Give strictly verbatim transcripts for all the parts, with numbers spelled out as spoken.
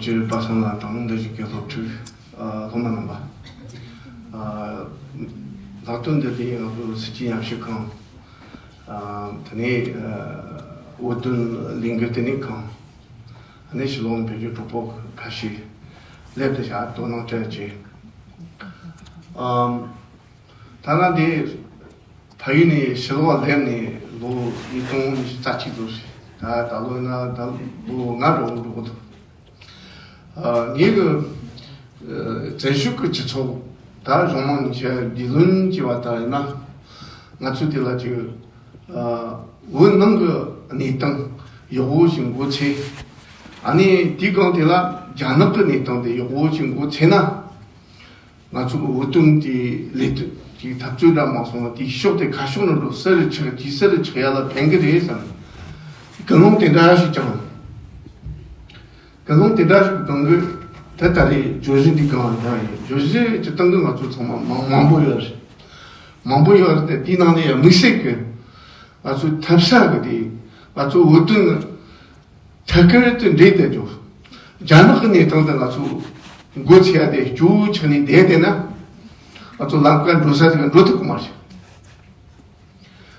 ཅིར་པ་སངས་ལགས་དང་འདིར་བཞུགས་ཀྱི་སློབ་ཕྲུག་ཨ་སློབ་མ་རྣམ་པ། ཨ་ལྷག་དོན་འདི་དེ་ང་ཚོ་སྲིད་སྤྱི་ཉམས་ཞིབ་ཁང་། ཨ་དེ་ནས་ཨ་བོད་དོན་ལས་འགུལ་ལྟེ་གནས་ཁང་། ཨ་ནས་ཕྱི་ལོགས་བོད་ཀྱི་གྲོགས་པོ་ཁ་ཤས་སླེབས་ཏེ་བཞག་དོ་སྣང་སྤྲད་ཅིང་། ཨ་ད་ང་འདི་ཕ་ཡུལ་ནས་ཕྱི་ལོགས་སླེབས་ནས་ལོ་ཉིས་སྟོང་ཉི་ཤུ་རྩ་གཅིག་ཙམ་རེད། ད་ད་ལོ་ན་ད་ལོ་ལྔ་འགྲོ་འགྲོ་གི་འདུག་ཨ་ངེད་ཀྱི་ཨ་བཙན་བྱོལ་གྱི་སྤྱི་ཚོགས་ད་གཞུང་མང་གཉིས་ཆ་རྒྱུས་ལོན་བྱས་པ་ལྟར་ཡིན་ན། ང་ཚོ་དེ་ལ་ཅིག་ཨ་བོད་ནང་གི་གནས་སྟངས་ཡག་པོ་ཞིག་འགོ་ཚུགས། ཨ་ནི་དེའི་སྒང་དེ་ལ་རྒྱ་ནག་གི་གནས་སྟངས་དེ་ཡག་པོ་ཞིག་འགོ་ཚུགས་ན། ང་ཚོ་གི་བོད་དོན་དེ་ལས་དོན་གྱི་འཐབ་རྩོད་འདྲ་མ་སོང་བ་དེའི་ཕྱོགས་དེ་ཁ་ཕྱོགས་ནས་འགྲོ་ས་རུ་ཆགས་ཀྱི་ས་རུ་ཆགས་ཡ་ལ་ཕན་གི་རེད་བསམ། ཀུན་སློང་དེ་འདྲ་ཞིག་ཀྱང་། ཀུན་སློང་དེ་འདྲ་ཞིག་གང་གི་ད་ད་རེས་བརྗོད་གཞི་འདི་གང་ལ་ཡང་ཡིན། བརྗོད་གཞི་སྤྱིར་བཏང་གི་ང་ཚོ་ཚང་མ་མང་མང་པོ་ཡོད་རེད། མང་པོ་ཡོད་རེད་དེ་དེའི་ནང་ནས་ཡང་དམིགས་བསལ་གྱི་ང་ཚོའི་འཐབ་ས་གི་དེ་ང་ཚོ་བོད་དོན་ཐད་ཀར་དུ་འདྲེས་བསྡད་ཆོག་རྒྱ་ནག་གི་གནས་སྟངས་དེ་ང་ཚོ་འགོ་ཚུགས་ཡ་དེ་སྐྱོ་བོ་ཆགས་ནས་བསྡད་བསྡད་ན། ང་ཚོ་ལམ་ཁ་འགྲོ་ས་དེ་ག་འགྲོ་ཐུབ་ཀྱི་མ་རེད།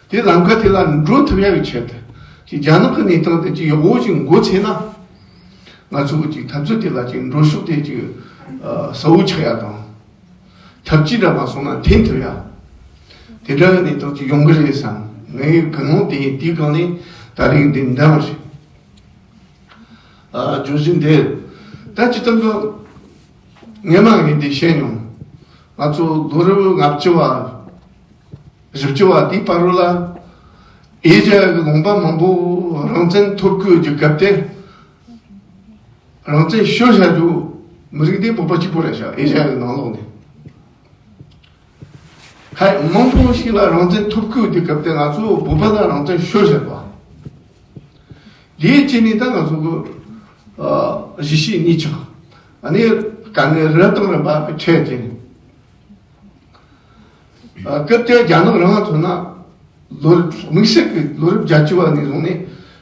དེ་ལམ་ཁ་དེ་ལ་འགྲོ་ཐུབ་ཡ་གི་ཆེད་དུ་ཅིག་རྒྱ་ནག་གི་གནས་སྟངས་དེ་ཅིག་ཡག་པོ་ཅིག་འགོ་ཚུགས་ན། ང་ཚོ་གི་ཅིག་འཐབ་རྩོད་དེ་ལ་ཅིག་འགྲོ་ཕྱོགས་དེ་ཅིག་ཨ་གསལ་བོ་ཆགས་ཡ་དང་། འཐབ་ཇུས་འདྲ་མ་སོང་ན་འཐེན་ཐུབ་ཡ། དེ་འདྲ་གི་གནས་སྟངས་ཅིག་ཡོང་གི་རེད་བསམ། ངའི་ཀུན་སློང་དེ་ཡིན། དེའི་སྒང་ནས་ད་རིང་འདི་འདྲ་བ་རེད། ཨ་བརྗོད་གཞི་འདི་ད་སྤྱིར་བཏང་གི་ངས་མ་ངས་འདི་བཤད་མྱོང་། ང་ཚོ་ལོ་རབས་ལྔ་བཅུ་བ་བཞི་བཅུ་བ་དེའི་བར་རུ་ལ་ཨེ་ཤ་ཡ་གི་ལུང་པ་མང་པོ་རང་བཙན་ཐོབ་དགོས་ཀྱི་སྐབས་དེ། རང་བཙན་ཤོར་བཞག་རྒྱུ་མི་རིགས་དེ་བོད་པ་གཅིག་པོ་རེད་ཤག་ཨེ་ཤ་ཡ་གི་ནང་ལོགས་ནས། ཁ་མང་པོ་ཞིག་ལ་རང་བཙན་ཐོབ་དགོས་དུས་སྐབས་དེ་ང་ཚོ་བོད་པ་ལ་རང་བཙན་ཤོར་བཞག་པ། དེའི་རྐྱེན་ནས་ད་ང་ཚོ་གི་ཨ་གཞིས་བྱེས་གཉིས་ཆགས། ཨ་ནི་དཀའ་ངལ་རབ་དང་རིམ་པ་འཕྲད་དེ། ཨ་སྐབས་དེ་རྒྱ་ནག་རང་ལ་མཚོན་ན། ལོ་རབས་དམིགས་བསལ་གྱི་ལོ་རབས་བརྒྱད་ཅུ་བ་ནས་བཟུང་ནས་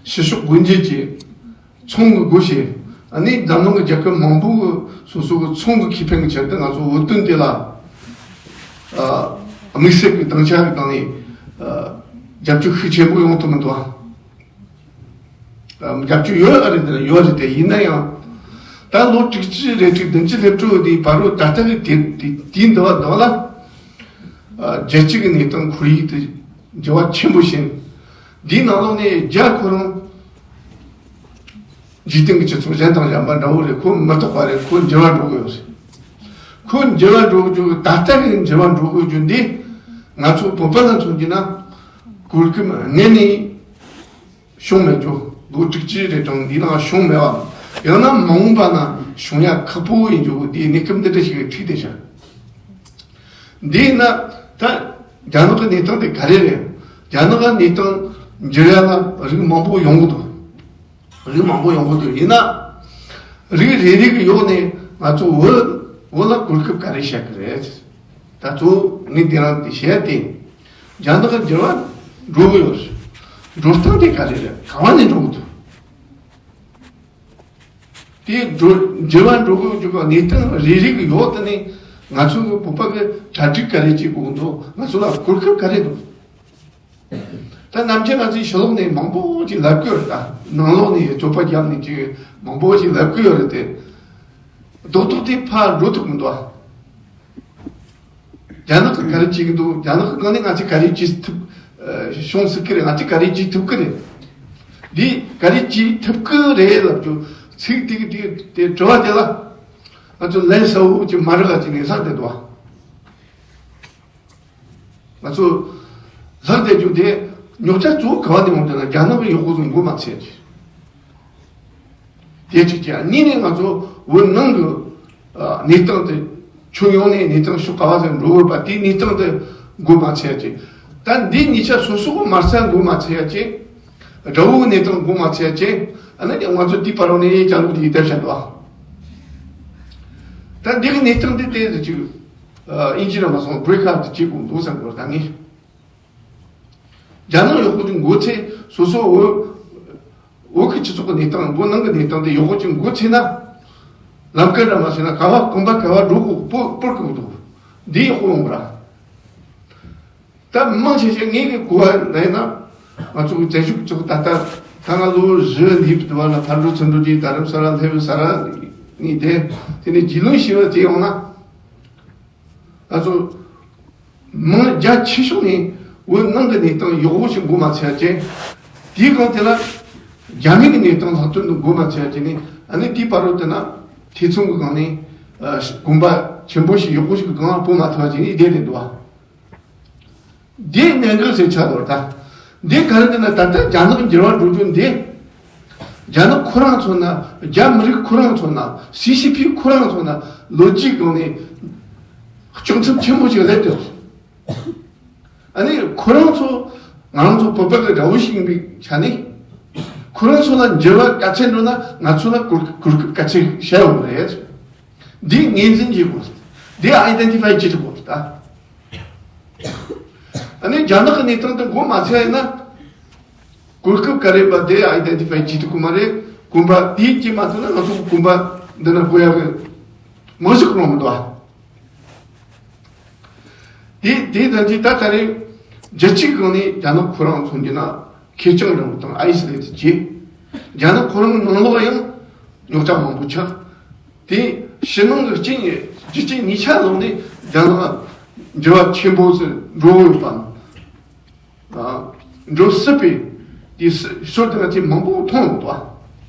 ཕྱི་ཕྱོགས་སྒོ་འབྱེད་ཀྱི་ཚོང་གི་སྒོ་ཕྱེ། ཨ་ནི་འཛམ་གླིང་གི་རྒྱལ་ཁབ་མང་པོ་གི་སོ་སོ་གི་ཚོང་གི་ཁེ་ཕན་གྱི་ཆེད་དུ་ང་ཚོ་བོད་དོན་དེ་ལ་ཨ་དམིགས་བསལ་གྱི་དམ་བཅའ་གི་སྟེང་ནས་ཨ་རྒྱབ་སྐྱོར་ཤུགས་ཆེན་པོ་ཡོང་ཐུབ་མི་འདུག་ཨ། རྒྱབ་སྐྱོར་ཡོད་ཨ་རེད་དེ་ཡོད་རེད་དེ། ཡིན་ན་ཡང་ད་ལོ་དྲུག་ཅུ་རེ་དྲུག་བདུན་ཅུ་སླེབས་འགྲོ་དེའི་བར་རུ་ད་ལྟ་གི་དེ་དེ་དེའི་འདི་བ་འདི་བ་ལ་རྒྱལ་སྤྱི་གི་གནས་སྟངས་ཁོར་ཡུག་དེ་འགྱུར་བ་ཆེན་པོ་ཕྱིན། འདིའི་ནང་ལོགས་ནས་རྒྱ་ཁོ་རང་འཇིག་རྟེན་གྱི་སྤྱི་ཚོགས་གཞན་དང་གཞན་པ་འདྲ་བོ་རེད། ཁོ་མི་རྟག་པ་རེད། ཁོ་འགྱུར་བ་འགྲོ་གི་ཡོད་རེད། ཁོ་འགྱུར་བ་འགྲོ་གི་འཇུག་ད་ལྟ་གི་འགྱུར་བ་འགྲོ་གི་འཇུག་འདི་ང་ཚོ་བོད་པ་ལ་མཚོན་གྱི་ན་གོ་སྐབས་དངོས་ནས། བྱུང་མེད་རྒྱུ། ལོ་དྲུག་ཅུ་རེ་གྲངས་འདི་ནང་བྱུང་མེད་པ། ཡང་ན་མ་འོངས་པ་ན་བྱུང་ཡ་ཁག་པོ་ཡིན་རྒྱུ་འདིའི་གནས་སྐབས་འདི་འདྲ་ཞིག་ལ་ཁྲིད་བསྡད་ཤག་འདི་ན་ད་རྒྱ་ནག་གི་གནས་སྟངས་དེ་ག་རེ་རེད། རྒྱ་ནག་གི་གནས་སྟངས་འགྱུར་ཡ་ལ་རིགས་མང་པོ་ཡོང་གི་འདུག་རིགས་མང་པོ་ཡོང་གི་འདུག་ཡིན་ན་རིགས་རེ་རེ་གི་ཡོག་ནས་ང་ཚོ་བོད་བོད་ལ་གོ་སྐབས་ག་རེ་བྱ་གི་རེད། ད་གཙོ་བོ་ངས་འདི་རང་འདི་བཤད་དེ། རྒྱ་ནག་གི་འགྱུར་བ་འགྲོ་གི་ཡོད་རེད། འགྲོ་སྟངས་དེ་ག་རེ་རེད། ག་བ་ནས་འགྲོ་གི་འདུག་དེ་འགྲོ་འགྱུར་བ་འགྲོ་གི་འཇུག་གི་གནས་སྟངས་རེ་རེ་གི་ཡོག་དེ་ནས་ང་ཚོ་གི་བོད་པ་གི་གྲ་སྒྲིག་ག་རེ་བྱེད་དགོས་འདུག་ང་ཚོ་ལ་གོ་སྐབས་ག་རེ་འདུག་ད་ནམ་རྒྱུན་ང་ཚོའི་ཕྱི་ལོགས་ནས་མང་པོ་ཅིག་ལབ་གི་ཡོད་རེད། ད་ནང་ལོགས་ནས་སྤྱོད་པ་རྒྱབ་ནས་ཅིག་མང་པོ་ཅིག་ལབ་གི་ཡོད་རེད་དེ། རྡོག་རྡོག་དེ་ཕར་འགྲོ་ཐུབ་མི་འདུག་རྒྱ་ནག་གིས་ག་རེ་བྱེད་ཀྱི་འདུག་རྒྱ་ནག་གི་སྒང་ནས་ང་ཚོས་ག་རེ་བྱེད་ཐུབ། ཨ་བྱུང་སྲིད་ཀྱི་རེད། ང་ཚོས་ག་རེ་བྱེད་ཐུབ་ཀྱི་རེད། འདི་ག་རེ་བྱེད་ཐུབ་ཀྱི་རེད་ལབ་རྒྱུ་ཚིག་དེ་གི་དེ་དེ་དྲི་བ་དེ་ལ་ང་ཚོ་ལན་གསལ་བོ་ཅིག་མ་རག་ཅིག་ནས་ལྷག་བསྡད་འདུག་ང་ཚོ་ལྷག་བསྡད་རྒྱུ་དེ་རྙོག་དྲ་གཙོ་བོ་ག་བ་ནས་ཡོང་དུས་ན་རྒྱ་ནག་གི་ཡག་པོ་བཟོ་མགོ་མ་ཚོས་ཀྱི། དེ་གཅིག་བྱས། གཉིས་ནས་ང་ཚོ་བོད་ནང་གི་ཨ་གནས་སྟངས་དེ་ཁྱོན་ཡོངས་ནས་གནས་སྟངས་ཕྱོགས་ག་བ་ཟེར་འགྲོ་དགོས་པ་དེའི་གནས་སྟངས་དེ་མགོ་མ་ཚོས་ཀྱི། ད་འདི་གཉིས་ཆ་སོ་སོ་གི་མ་རྩ་མགོ་མ་ཚོས་ཀྱི། དགྲ་བོའི་གནས་སྟངས་མགོ་མ་ཚོས་ཀྱི། ཨ་ནི་ང་ཚོ་དེའི་བར་ནས་ཅང་གི་དེ་བསྡད་བཞག་འདུག་ད་འདི་གི་གནས་སྟངས་དེ་དེ་ཅིག་ཨ་ཨིན་ཇི་ལ་མ་སོང་བྷི་རེག་ཨའུཊ་བྱེད་དགོས་འདུག་བསམ་གི་རེད། ད་ངས་རྒྱ་ནག་ཡག་པོ་ཅིག་མགོ་ཚོས། སོ་སོ་བོད་བོད་ཀྱི་སྤྱི་ཚོགས་ཀྱི་གནས་སྟངས། བོད་ནང་གི་གནས་སྟངས་དེ་ཡག་པོ་ཅིག་མགོ་ཚོས་ན། ལམ་ཀ་འདྲ་མ་ཟེར་ན་ག་བ་གོམ་པ་ག་བ་འགྲོ་དགོས་སྤོར་སྤོར་དགོས་འདུག་འདི་ཡག་པོ་ཡོང་བ་ར། ད་མང་ཆེ་ཤས་ངེད་ཀྱི་གོ་བ་ལེན་ན་ང་ཚོ་གི་བཙན་ཤུགས་ཚོགས་ད་ལྟ་ད་ང་ལོ་བཞི་ལྷག་དུ་བ་ལ་ཕར་འགྲོ་ཚུར་འགྲོ་གྱིས་རྡ་རམ་ས་ལ་སླེབས་ས་ར་ནས་དེ་དེ་ནས་རྒྱུས་ལོན་ཞུས་པ་དེ་ཡོང་ན། ང་ཚོ་མང་རྒྱ་ཆེ་ཤོས་ནས་བོད་ནང་གི་གནས་སྟངས་ཡག་པོ་ཞིག་འགོ་མ་ཚུགས་ཡ་བྱས། དེའི་སྒང་དེ་ལ་རྒྱ་མི་གི་གནས་སྟངས་ལྷག་དོན་དུ་འགོ་མ་ཚུགས་ཡ་བྱས་ནས་ཨ་ནི་དེའི་བར་དུ་དེ་ན་ཐེ་ཚོམ་གི་སྒང་ནས་ཨ་གོམ་པ་ཆེན་པོ་ཞིག་ཡག་པོ་ཞིག་གི་སྒང་ལ་སྤོ་མ་ཐུབ་པ་བྱས་ནས་བསྡད་རེད་འདུག་བ། འདི་གནད་འགག་ཟེར་ཆགས་འདུག་ད། འདི་ག་རེ་ཟེར་ན་ད་ལྟ་རྒྱ་ནག་འགྱུར་བ་འགྲོ་རྒྱུ་འདི། རྒྱ་ནག་ཁོ་རང་མཚོན་ན། རྒྱ་མི་རིགས་ཁོ་རང་མཚོན་ན། སི་སི་ཕི་ཁོ་རང་མཚོན་ན་ལོ་རྒྱུས་སྒང་ནས་ལྕགས་མཚམས་ཆེན་པོ་ཞིག་སླེབས་ཡོད། ཨ་ནི་ཁོ་རང་ཚོ་ང་རང་ཚོ་བོད་པ་གི་དགྲ་བོ་ཞིག་ཡིན་པའི་ཆ་ནས། ཁོ་རང་ཚོ་ལ་འགྱུར་བ་ག་ཚད་འགྲོ་ན་ང་ཚོ་ལ་གོ་གོ་སྐབས་ག་ཚད་བྱ་ཡོང་གི་རེད། འདི་ངོས་འཛིན་བྱེད་དགོས། འདི་ཨའི་ཌེན་ཊི་ཕའི་བྱེད་ཐུབ་དགོས་ད། ཨ་ནི་རྒྱ་ནག་གི་གནས་སྟངས་དེ་འགོ་མ་ཚུགས་ཡིན་ན། གོ་སྐབས་ག་རེ་པ་དེ་ཨའི་ཌེན་ཊི་ཕའི་བྱེད་ཐུབ་ཀྱི་མ་རེད། གོམ་པ་དེ་སྐྱེལ་མ་ཐུབ་ན་ང་ཚོ་གོམ་པ་འདི་ན་སྤོ་ཡག་གི་མང་ཞིག་རང་མི་འདུག་ཨ། དེ་དེ་ཙམ་གྱིས་ད་ད་རེས་རྒྱལ་སྤྱིའི་སྒང་ནས་རྒྱ་ནག་ཁོ་རང་མཚོན་རྒྱུ་ན་ཁེར་རྐྱང་རང་དང་ཨའི་སི་ལེ་ཊི་བྱས། རྒྱ་ནག་ཁོ་རང་ནང་ལོགས་ཡང་རྙོག་དྲ་མང་པོ་ཆགས། དེ་ཕྱི་ནང་གི་རྐྱེན་རྒྱུ་རྐྱེན་གཉིས་ཆ་ལོག་ནས་རྒྱ་ནག་འགྱུར་བ་ཆེན་པོ་ཟིག་འགྲོ་ཡོད་པ། ཨ། འགྲོ་སྲིད་པའི་དེ་སྲིད་ཞོར་དེ་ང་ཚོས་མང་པོ་མཐོང་ཡོད་དོ།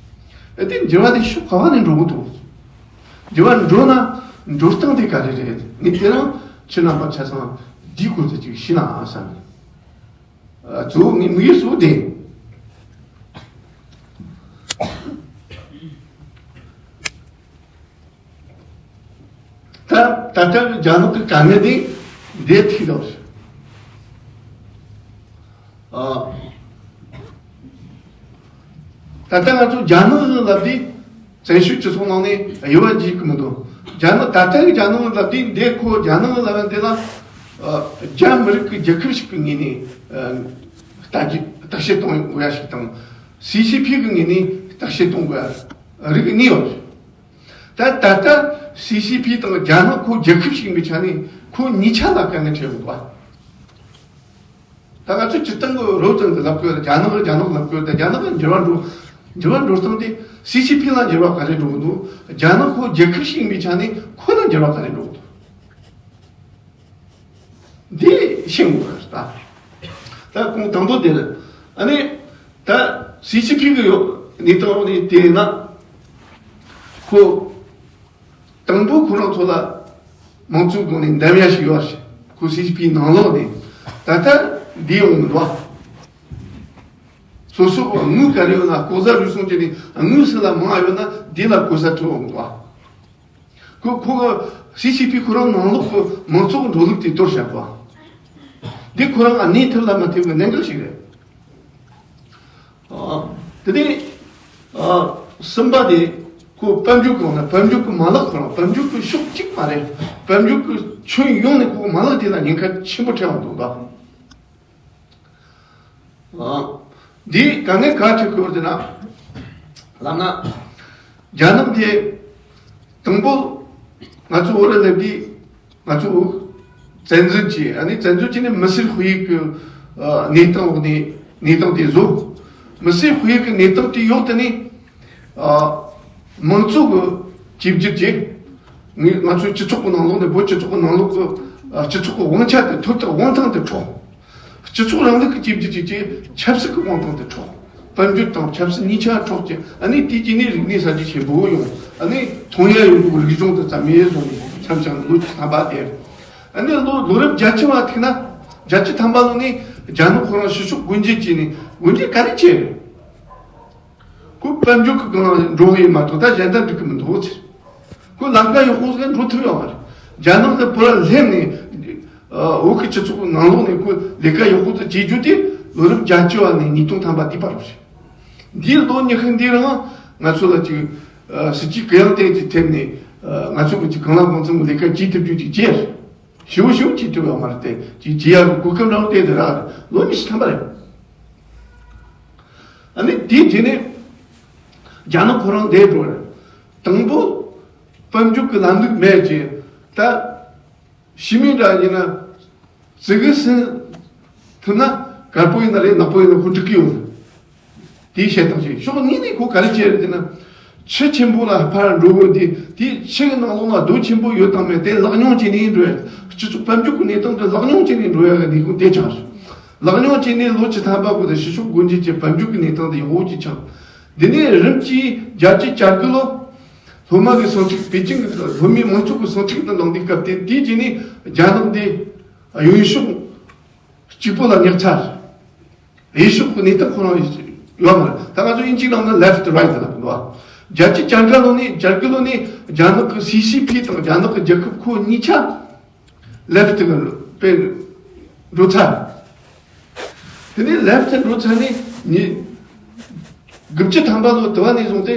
ཨ། དེ་འགྱུར་བ་དེ་ཕྱོགས་ག་བ་ནས་འགྲོ་གི་འདུག་འགྱུར་བ་འགྲོ་ན་འགྲོ་སྟངས་དེ་ག་རེ་རེད། ངས་དེ་རིང་ཁྱེད་རྣམ་པ་ཆ་ཚང་འདིའི་སྐོར་དུ་ཅིག་ཤེས་ན་བསམ་ནས། ཨ། གཙོ་བོ་ངའི་དམིགས་ཡུལ་གཙོ་བོ་དེ། ད་ད་ལྟ་རྒྱ་ནག་གི་དཀའ་ངལ་དེ་འདིར་ཐུག་འདུག་ཨ། ད་ལྟ་ང་ཚོ་རྒྱ་ནག་ལ་དེ་བཙན་བྱོལ་སྤྱི་ཚོགས་ནང་ནས་དབྱེ་བ་འབྱེད་ཀྱི་མི་འདུག་རྒྱ་ནག་ད་ལྟ་གི་རྒྱ་ནག་ལ་དེ་འདི་ཁོ་རྒྱ་ནག་ལ་དེ་ལ་ཨ། རྒྱ་མི་རིགས་ཀྱི་རྒྱལ་ཁབ་ཞིག་གི་ངོས་ནས་ཨ། བརྟག་དཔྱད་བརྟག་དཔྱད་གཏོང་དགོས་ཡ་ཞིག་དང་། སི་སི་ཕི་གི་ངོས་ནས་བརྟག་དཔྱད་གཏོང་དགོས་ཡ་རིགས་གཉིས་ཡོད། ད་ད་ལྟ་སི་སི་ཕི་དང་རྒྱ་ནག་ཁོ་རྒྱལ་ཁབ་ཞིག་ཡིན་པའི་ཆ་ནས་ཁོ་གཉིས་ཆ་ལ་དཀའ་ངལ་འཕྲད་ཡོད་པ། ད་ང་ཚོས་སྤྱིར་བཏང་གི་རོལ་ཙམ་དུ་ལབ་དགོས། རྒྱ་ནག་རྒྱ་ནག་ལབ་དགོས། ད་རྒྱ་ནག་གི་འགྱུར་བ་འགྲོ་འགྱུར་བ་འགྲོ་སྟངས་དེ་སི་སི་ཕི་ལ་འགྱུར་བ་ག་རེ་འགྲོ་གི་འདུག་རྒྱ་ནག་ཁོ་རྒྱལ་ཁབ་ཞིག་ཡིན་པའི་ཆ་ནས་ཁོ་ལ་འགྱུར་བ་ག་རེ་འགྲོ་གི་འདུག་འདི་ཤེས་དགོས་རེད་ད། ད་གོང་དང་པོ་དེ་རེད། ཨ་ནི་ད་སི་སི་ཕི་གི་ཡོད་གནས་སྟངས་ནས་བལྟས་ན། ཁོ་དང་པོ་ཁོ་རང་ཚོ་ལ་མང་གཙོའི་སྒང་ནས་འདེམས་ཡ་ཞིག་ཡོད་རེད། ཁོ་སི་སི་ཕིའི་ནང་ལོགས་ནས་ད་ལྟ་འདི་ཡོང་མི་འདུག་སོ་སོ་གི་དངུལ་ག་རེ་ཡོད་ན་ལྐོག་ཟ་རུལ་སུངས་བྱས་ནས་དངུལ་སུ་ལ་མང་ཡོད་ན་འདི་ལ་གོ་ས་ཐོབ་ཡོང་མི་འདུག་ཁོ་ཁོ་གི་སི་སི་ཕི་ཁོ་རང་ནང་ལོགས་ཀྱི་མང་ཚོགས་ཀྱི་འགྲོ་ལུགས་དེ་གཏོར་བཞག་པ། འདི་ཁོ་རང་ཨ་ནི་ཐབས་ལ་མ་ཐེབས་པའི་གནད་འགག་ཞིག་རེད། ཨ། དེ་ནས་ཨ། གསུམ་པ་དེ་ཁོ་དཔལ་འབྱོར་གང་ན་དཔལ་འབྱོར་གྱི་མ་ལག་ཁོ་རང་དཔལ་འབྱོར་གྱི་ཕྱོགས་གཅིག་མ་རེད། དཔལ་འབྱོར་གྱི་ཁྱོན་ཡོངས་ནས་ཁོ་མ་ལག་དེ་ལ་ཉེན་ཁ་ཆེན་པོ་འཕྲད་ཡོང་འདུག་ད། ཨ། འདིའི་དཀའ་ངལ་ག་ཐུག་གི་ཡོད་ཟེར་ན། ལབ་ན། རྒྱ་ནག་དེ་དང་པོ་ང་ཚོ་བོད་ལ་སླེབས་དུས་ང་ཚོ་བཙན་འཛུལ་གྱིས་ཨ་ནི་བཙན་འཛུལ་བྱས་ནས་མི་སེར་དཔེ་ཡིག་གི་ཨ། གནས་སྟངས་འོག་ནས་གནས་སྟངས་དེ་བཟོ། མི་སེར་དཔེ་ཡིག་གི་གནས་སྟངས་དེ་འོག་ཏུ་ནས་ཨ། མང་གཙོ་གི་གཅིག་གྱུར་གྱིས་ང་ང་ཚོའི་སྤྱི་ཚོགས་ཀྱི་ནང་ལོགས་ནས་བོད་སྤྱི་ཚོགས་ཀྱི་ནང་ལོགས་ཀྱི་ཨ། སྤྱི་ཚོགས་ཀྱི་དབང་ཆ་དེ་ཐོབ་ཐང་དབང་ཐང་དེ་འཕྲོག་སྤྱི་ཚོགས་རིང་ལུགས་ཀྱི་གཅིག་གྱུར་གྱི་ཆེད་ཆབ་སྲིད་ཀྱི་དབང་ཐང་དེ་འཕྲོག་དཔལ་འབྱོར་དང་ཆབ་སྲིད་གཉིས་ཆ་འཕྲོག་ཅིང་ཨ་ནི་དེའི་རྗེས་ནས་རིག་གནས་གསར་བརྗེ་ཆེན་པོ་ཡོང་། ཨ་ནི་མཐོང་ཡ་ཡོད་འདུག་རིག་གཞུང་དུ་རྩ་མེད་བཟོ་ནས་མཚམས་བཞག་ནས་ལོ་བཅུ་ཐམ་པ་དེ། ཨ་ནི་ལོ་ལོ་རབས་བརྒྱད་ཅུ་བ་ཐུག་ན་བརྒྱད་ཅུ་ཐམ་པ་ལོ་ནས་རྒྱ་ནག་ཁོ་རང་ཕྱི་ཕྱོགས་སྒོ་འབྱེད་བྱས་ནས་སྒོ་འབྱེད་ག་རེ་བྱས་རེད། ཁོ་དཔལ་འབྱོར་གྱི་སྒང་ལ་འགྲོ་གི་ཡིན་མ་གཏོགས་ད་གཞན་དག་འགྲིག་གི་མི་འདུག་ཟེར། ཁོ་ལམ་ཁ་ཡག་པོ་ཟིག་འགྲོ་ཐུབ་ཡོད་མ་རེད། རྒྱ་ནག་གི་བོད་ལ་སླེབས་ནས་ཨ། བོད་ཀྱི་སྤྱི་ཚོགས་ནང་ལོགས་ནས་ཁོ་ལས་ཀ་ཡག་པོ་ཟིག་བྱེད་རྒྱུ་དེ་ལོ་རབས་བརྒྱད་ཅུ་བ་ནས་ཉིས་སྟོང་ཐམ་པ་དེའི་བར་རེད། འདིའི་ལོ་ཉི་ཤུ་འདི་རིང་ང་ཚོ་ལ་ཅིག་ཨ། སྲིད་ཇུས་གུ་ཡངས་ཏོག་ཙམ་ཐེབས་ནས་ཨ། ང་ཚོ་གི་ཅིག་གང་ལ་གང་འཚམ་གི་ལས་ཀ་བྱེད་ཐུབ་རྒྱུ་ཅིག་བྱས། ཞེ་པོ་ཞེ་པོ་བྱེད་ཐུབ་ཡོད་མ་རེད་དེ། ཅིག་བྱེད་ཡག་གི་གོ་སྐབས་རང་དེ་དེ་རག་རེད། ལོ་ཉི་ཤུ་ཐམ་པ་རེད། ཨ་ནི་དེའི་རྗེས་ནས་རྒྱ་ནག་ཁོ་རང་འདས་འགྲོ་རེད། དང་པོ་ དཔལ་འབྱོར་གྱི་ལམ་ལུགས་མེད་ཅིང་། ད་ཕྱི་མི་འདྲ་ཡིན་ན་ཙི་གུ་སུན་ཐུབ་ན། དཀར་པོ་ཡིན་ན་རེད། ནག་པོ་ཡིན་ན་ཁོ་འགྲིག་གི་ཡོད། དེའི་བཤད་སྟངས་ཤིག་ཕྱོགས་གཉིས་ནས་ཁོ་ག་རེ་བྱས་རེད་ཟེར་ན། ཆུ་ཆེན་པོ་ལ་ཕར་འགྲོ་དགོས་དེ། དེའི་ཆུ་གི་ནང་ལོགས་ལ་རྡོ་ཆེན་པོ་ཡོད་དང་མེད་དེ་ལག་ཉུང་བྱས་ནས་འགྲོ་ཡ། སྤྱི་ཚོགས་དཔལ་འབྱོར་གྱི་གནས་སྟངས་དེ་ལག་ཉུང་བྱས་ནས་འགྲོ་ཡ་གི་ནུས་ཁུངས་དེ་ཆགས་སོང་། ལག་ཉུང་བྱས་ནས་ལོ་བཅུ་ཐམ་པ་གོ་དེ་ཕྱི་ཕྱོགས་སྒོ་འབྱེད་ཀྱི་དཔལ་འབྱོར་གྱི་གནས་སྟངས་དེ་ཡག་པོ་ཅིག་ཆགས། དེ་ནས་རིམ་གྱིས་བརྒྱད་ཅུ་གྱ་དགུ་ལོ། སློབ་མ་གི་སྲུང་སྐྱོབ། པེ་ཅིང་གི་སློབ་མའི་མང་ཚོགས་ཀྱི་སྲུང་སྐྱོབ་དང་ལངས་དུས་སྐབས་དེ། དེའི་རྗེས་ནས་རྒྱ་ནག་འདི་གཡོན་ཕྱོགས་གཅིག་པོ་ལ་ཉག་ཚར། གཡས་ཕྱོགས་ཀྱི་གནས་སྟངས་ཁོ་རང་ཡོད་མ་རེད། ད་ང་ཚོ་དབྱིན་ཇིའི་ནང་ན་left right ལབ་འདུག་བ། བརྒྱད་ཅུ་གྱ་དགུ་ལོ་ནས། གྱ་དགུ་ལོ་ནས་རྒྱ་ནག་གི་སི་སི་ཕི་དང་རྒྱ་ནག་གི་རྒྱལ་ཁབ་ཁོ་གཉིས་ཆ་left གི་དཔེ་འགྲོ་ཚར། དེ་ནས་left འགྲོ་ཚར་ནས་ཉི་དགུ་བཅུ་ཐམ་པ་ལོ་དུ་བ་ནས་བཟུང་སྟེ།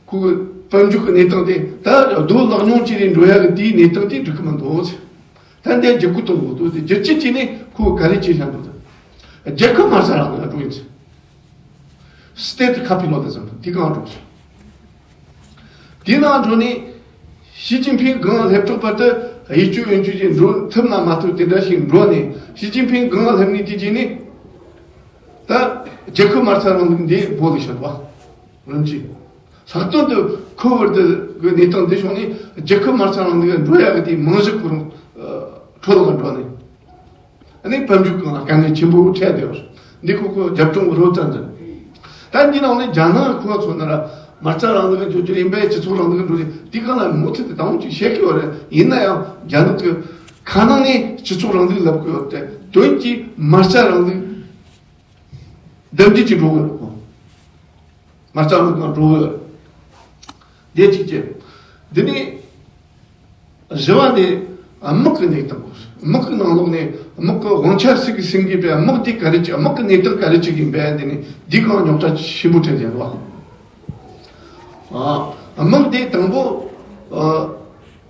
ཁོ་གི་དཔལ་འབྱོར་གྱི་གནས་སྟངས་དེ་ད་རྡོ་ལག་ཉུང་བྱས་ནས་འགྲོ་ཡ་གི་དེའི་གནས་སྟངས་དེ་འགྲིག་གི་མི་འདུག་ཟེར། ད་འདི་བསྒྱུར་བཀོད་གཏོང་དགོས་འདུག་དེ། བསྒྱུར་བཅོས་བྱས་ནས་ཁོ་ག་རེ་བྱས་བཞག་འདུག་ཟེར། རྒྱལ་ཁབ་དམར་ས་རང་ལ་འགྲོ་ཡིན་ཟེར། State capitalism དེ་གང་འགྲོ་ཟེར། དེ་ནང་འགྲོ་ནས་ཞི་ཅིན་ཕིང་སྒང་སླེབས་གྲོགས་བར་དུ་གཡས་གཅོད་གཡོན་གཅོད་ཀྱིས་འགྲོ་ཐུབ་ན་མ་ཐུབ་དེ་འདྲ་ཞིག་འགྲོ་ནས། ཞི་ཅིན་ཕིང་སྒང་སླེབས་ནས་དེ་རྗེས་ནས་ད་རྒྱལ་ཁབ་དམར་ས་རང་ལུགས་འདི་བོད་ལ་ཤར་བ། རིམ་གྱིས། ལྷག་དོན་དུ་ཁོ་བར་དུ་གི་གནས་སྟངས་འདི་བྱུང་ནས། རྒྱལ་ཁབ་དམར་ས་རང་ལུགས་འགྲོ་ཡག་གི་དེ་རྨང་གཞི་ཁོ་རང་ཨ་འཕྲོ་བརླག་འགྲོ་ནས། ཨ་ནི་དཔལ་འབྱོར་སྒང་ལ་དཀའ་ངལ་ཆེན་པོ་འཕྲད་བསྡད་ཡོད། འདི་ཁོ་ཁོ་རྒྱབ་ལྗོངས་རོ་ཙམ་ཙམ། ད་འདི་ནང་ནས་རྒྱ་ནག་ཁོ་ཚོ་ན་ར་དམར་རྩ་རིང་ལུགས་འགྲོ་རྒྱུ་ཡིན་པས། སྤྱི་ཚོགས་རིང་ལུགས་འགྲོ་རྒྱུ། འདི་གང་ལ་མུ་མཐུད་དུ་དང་པོ་ཅིག་བཤད་ཀྱི་ཡོད་རེད། ཡིན་ན་ཡང་རྒྱ་ནག་གི་ཁ་ནང་ནས་སྤྱི་ཚོགས་རིང་ལུགས་ལབ་ཀྱི་ཡོད་དེ། དོན་གྱིས་དམར་རྩ་རིང་ལུགས་འདེམས་སྒྲིག་ཅིག་འགྲོ་གི་ཡོད། དམར་རྩ་རིང་ལུགས་ནང་འགྲོ་གི་ཡོད། དེ་གཅིག་བྱས། འདི་ནས་བཞི་བ་ནི་དམག་གི་གནས་སྟངས། དམག་གི་ནང་ལོགས་ནས་དམག་གི་དབང་ཆ་སུ་གིས་ཟིན་གྱི་པས། དམག་དེ་ག་རེ་བྱེད། དམག་གི་གནས་སྟངས་ག་རེ་བྱེད་ཀྱི་ཡིན་པས། འདི་ནི་འདི་གང་རྙོག་དྲ་ཆེན་པོ་འཕྲད་བསྡད་པ། ཨ། དམག་དེ་དང་པོ། ཨ།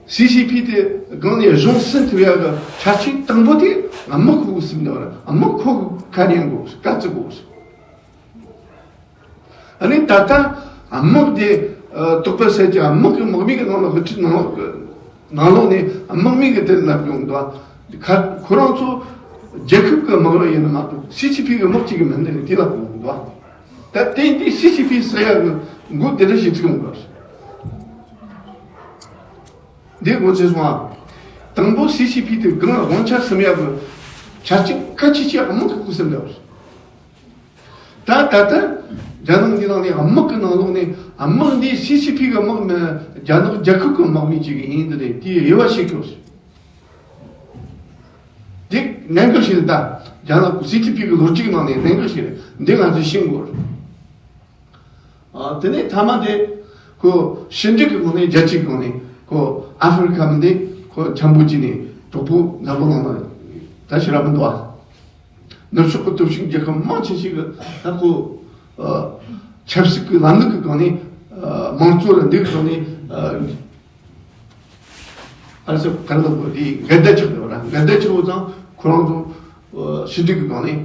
སི་སི་ཕི་དེ་སྒང་ནས་གཞུང་ཟིན་ཐུབ་ཡག་གི་ཆ་རྐྱེན་དང་པོ་དེ་དམག་ཁོ་གིས་ཟིན་དགོས་རེད། དམག་ཁོ་གིས་ཁ་ཉན་དགོས། བཀའ་བརྩི་དགོས། ཨ་ནི་ད་ལྟ་དམག་དེ་ཨ་དོགས་པ་ཟད་ཀྱི། དམག་གི་དམག་མི་གི་ནང་ལ་དབུ་ཁྲིད་ནང་ལོགས་ནང་ལོགས་ནས་དམག་མི་གི་དེ་ལབ་ཡོང་འདུག་ག་ཁོ་རང་ཚོ་རྒྱལ་ཁབ་གི་དམག་ར་ཡིན་ན་མ་གཏོགས་སི་སི་ཕི་གི་དམག་ཅིག་གི་མིན་ནི་དེ་ལབ་ཡོང་འདུག་ག་ད་དེ་འདི་སི་སི་ཕི་ཟེར་ཡག་གི་མགོ་དེ་འདྲ་ཞིག་ཚིག་ཡོང་འདུག་ག་འདི་མགོ་ཚོས་སོང་ཨ། དང་པོ་སི་སི་ཕི་དེ་སྒང་དབང་ཆ་ཟིན་ཡག་གི་ཆ་རྐྱེན་གལ་ཆེ་ཤོས་དམག་གི་ཁུག་ཟིན་འདུག་ག་ད་ད་ལྟ་རྒྱ་ནག་འདི་ནང་ནས་དམག་གི་ནང་ལོགས་ནས་དམག་འདི་སི་སི་ཕི་གི་དམག་མིན། རྒྱ་ནག་རྒྱལ་ཁབ་ཀྱི་དམག་མི་གཅིག་ཡིན། འདི་རེད། དེའི་དབྱེ་བ་ཕྱེ་དགོས། འདི་གནད་འགག་ཞིག་རེད། ད་རྒྱ་ནག་སི་སི་ཕི་གི་ལོ་རྒྱུས་ནང་ནས་གནད་འགག་ཞིག་རེད། འདི་ང་ཚོས་ཤེས་དགོས་རེད། ཨ། དེ་ནས་མཐའ་མ་དེ་ཁོ་ཕྱི་འབྲེལ་གྱི་སྒང་ནས། རྒྱལ་སྤྱིའི་སྒང་ནས་ཁོ་ཨ་ཧྥེ་རི་ཁ་མི་འདི་ཁོ་འཆམ་པོ་བྱས་ནས་གྲོགས་པོ་འཛམ་བུ་གླིང་ལ་ད་ཞེ་དྲག་མི་འདུག་ཨ། ནུབ་ཕྱོགས་ཀྱི་སྟོབས་ཤུགས་རྒྱལ་ཁབ་མང་ཆེ་ཞིག་གིས་ད་ཁོ་ཨ་ཆབ་སྲིད་ཀྱི་ལམ་ལུགས་ཀྱི་སྒང་ནས། ཨ་དམངས་གཙོ་ལ་འདུག་སྒང་ནས། ཨ་ཨ་རི་སི་ག་རེ་ལབ་དགོས། དེ་འགལ་ཟླ་ཆགས་ཡོད་ར། འགལ་ཟླ་ཆགས་ཡོད་ཙང་ཁོ་རང་ཚོ་ཨ་ཕྱི་འབྲེལ་གྱི་སྒང་ནས།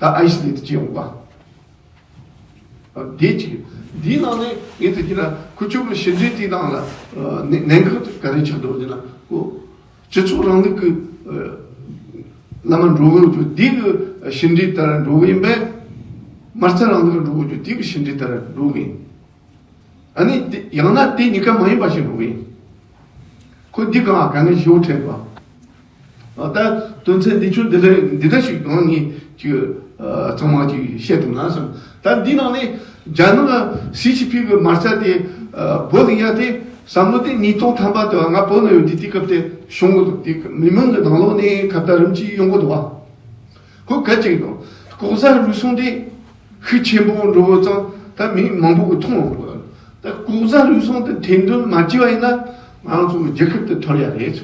ཨ་ད་ཨའི་སི་ལེ་ཊི་བྱེད་ཡོང་བ། དེ་གཅིག་དེའི་ནང་ནས་ངས་ཟེར་གྱི་ན། ཁུ་ཆུ་གི་ཕྱི་འབྲེལ་དེའི་ནང་ལ་ཨ་གནད་གནད་འགག་ག་རེ་ཆགས་འདུག་ཟེར་ན། ཁོ་སྤྱི་ཚོགས་རིང་ལུགས་ཀྱི་ཨ་ལམ་འགྲོ་གི་ཡོད་རྒྱུ་དེ་གི་ཕྱི་འབྲེལ་ལྟར་འགྲོ་གི་ཡིན་པས། དམར་རྩ་རིང་ལུགས་འགྲོ་གི་ཡོད་རྒྱུ་དེ་གི་ཕྱི་འབྲེལ་ལྟར་འགྲོ་གི་ཡིན། ཨ་ནི་དེ་ཡང་ན་དེ་གཉིས་ཀ་མ་ཡིན་པ་ཞིག་འགྲོ་གི་ཡིན། ཁོ་འདི་གང་དཀའ་ངལ་ཞེ་པོ་འཕྲད་པ། ཨ་ད་དོན་ཚན་འདི་ཆུ་འདི་ལས་འདི་འདྲ་ཞིག་གང་ངས་ཅིག་ཨ་གཙང་མ་ཅིག་བཤད་ཐུབ་ན་བསམ། ད་འདི་ནང་ནས་རྒྱ་ནག་སི་སི་ཕི་གི་དམར་རྩ་དེ་ཨ་བོད་ལ་ཡ་དེ་བསམ་བློ་དེ་ཉིས་སྟོང་ཐམ་པ་དུ་ང་བོད་ལ་ཡོད་དུས་དེ་སྐབས་དེ་བྱུང་གི་འདུག་དེ་མི་མང་གི་ནང་ལོགས་ནས་ཁ་བརྡ་རིམ་གྱིས་ཡོང་གི་འདུག་བ། ཁོ་ག་ཅིག་དང་ལྐོག་ཟ་རུལ་སུངས་དེ་ཤུགས་ཆེན་པོ་འགྲོ་བ་ཙང་ད་མི་མང་པོ་གི་མཐོང་འགྲོ་བ། ད་ལྐོག་ཟ་རུལ་སུངས་དེ་ཐེར་འདོན་མ་བྱས་པ་ཡིན་ན་ང་རང་ཚོ་གི་རྒྱལ་ཁབ་དེ་འཐོར་ཡ་རེད།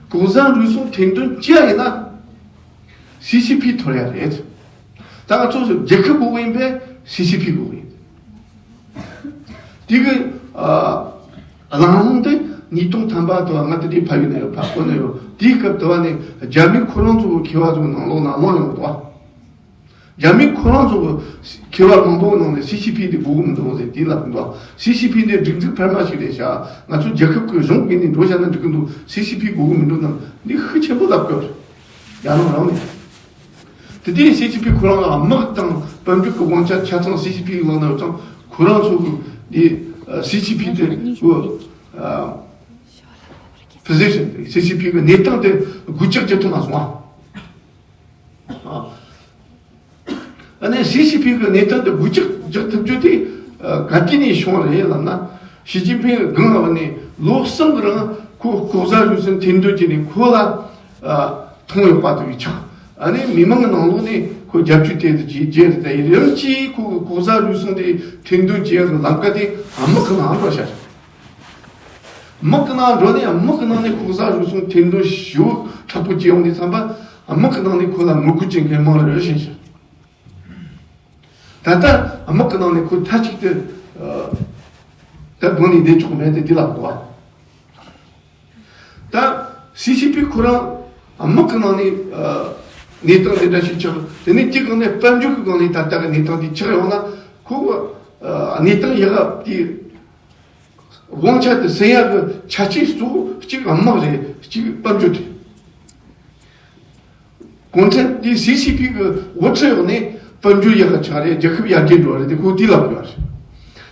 ལྐོག་ཟ་རུལ་སུངས་ཐེར་འདོན་བྱས་པ་ཡིན་ན་སི་སི་ཕི་འཐོར་ཡ་རེད། ད་ང་ཚོ་རྒྱལ་ཁབ་དགོས་ཡིན་པས་སི་སི་ཕི་དགོས་ཡིན། དེ་གི་ཨ་གླེང་སློང་དེ་ཉིས་སྟོང་ཐམ་པ་དུ་ང་དེ་དུས་ཕ་ཡུལ་ན་ཡོད། ཕ་བོད་ན་ཡོད། དེའི་སྐབས་དུ་བ་ནས་རྒྱ་མི་ཁོ་རང་ཚོ་མཁས་པ་ཚོ་ནང་ལོགས་ན་གླེང་ཡོང་འདུག་བ། རྒྱ་མི་ཁོ་རང་ཚོ་གི་མཁས་པ་མང་པོའི་ནང་ནས་སི་སི་པི་དེ་དགོས་ཀྱི་མི་འདུག་ཟེར་དེ་ལབ་འདུག་སི་སི་པི་དེ་སྒྲིག་འཛུགས་འཕར་མ་ཞིག་རེད་ཤག་ང་ཚོ་རྒྱལ་ཁབ་ཀྱི་གཞུང་གི་ནས་འགྲོ་བཞག་ན་འགྲིག་གི་འདུག་སི་སི་པི་དགོས་ཀྱི་མི་འདུག་ནམ་འདི་ཤུགས་ཆེན་པོ་ལབ་དགོས་རེད། རྒྱ་ནག་རང་ནས། དེ་དུས་སི་སི་པི་ཁོ་རང་ལ་དམག་དང་དཔལ་འབྱོར་གྱི་དབང་ཆ་ཆ་ཚང་སི་སི་པི་ལག་ན་ཡོད་ཙང་ཁོ་རང་ཚོ་གི་དེ་སི་སི་པི་དེ་གི་position སི་སི་པི་གི་གནས་སྟངས་དེ་སྒུལ་ལྕག་བྱེད་ཐུབ་མ་སོང་ཨ། ཨ་ནི་སི་སི་པི་གི་གནས་སྟངས་དེ་སྒུལ་ལྕག་རྒྱག་ཐུབ་རྒྱུ་དེ་ག་དུས་ནས་བྱུང་བ་རེད་ལབ་ན། ཞི་ཅིན་ཕིང་གི་སྒང་ལ་ནས་ལོ་གསུམ་གི་རིང་ཁོ་ལྐོག་ཟ་རུལ་སུངས་ཐེར་འདོན་བྱས་ནས་ཁོ་ལ་མཐོང་ཡོད་པ་དེ་ཆགས། ཨ་ནི་མི་མང་གི་ནང་ལོགས་ནས་ཁོ་རྒྱབ་སྐྱོར་དེ་ཚོ་བྱས་རྗེས་དེ་ཡིན་རིམ་གྱིས་ཁོ་གི་ལྐོག་ཟ་རུལ་སུངས་དེ་ཐེར་འདོན་བྱས་ཡག་གི་ལམ་ཁ་དེ་དམག་གི་ནང་འགྲོ་ཤར། དམག་གི་ནང་འགྲོ་ནས་དམག་གི་ནང་ནས་ལྐོག་ཟ་རུལ་སུངས་ཐེར་འདོན་ཞེ་པོ་དྲག་པོ་བྱས་ཡོང་དུས་ཙམ་པ་དམག་གི་ནང་ནས་ཁོ་ལ་ངོ་རྒོལ་བྱེད་མཁན་མང་རུ་ཕྱིན་ཤག་ད་ལྟ་དམག་གི་ནང་ནས་ཁོ་མཐའ་གཅིག་ཏུ་ད་དགོངས་ནས་བསྡད་ཆོག་མེད་དེ་འདི་ལ་གོ་བ། ད་སི་སི་པི་ཁོ་རང་དམག་གི་ནང་ནས་གནས་སྟངས་དེ་འདྲ་ཞིག་ཆགས། དེ་ནས་དེའི་སྒང་ནས་དཔལ་འབྱོར་གྱི་སྒང་ནས་ད་ལྟ་གི་གནས་སྟངས་དེ་ཆགས་ཡོང་ན་ཁོ་གནས་སྟངས་ཡག་ག་དེ། དབང་ཆ་དེ་ཟིན་ཡག་གི་ཆ་རྐྱེན་གཙོ་བོ་གཅིག་དམག་རེད། གཅིག་དཔལ་འབྱོར་རེད། གུང་ཁྲན་དེ་སི་སི་པི་གི་དབུ་ཁྲིད་འོག་ནས་དཔལ་འབྱོར་ཡག་ག་ཆགས་རེད། རྒྱལ་ཁབ་ཡར་རྒྱས་འགྲོ་བ་རེད། དེ་ཁོ་དེ་ལབ་དགོས་པ་རེད།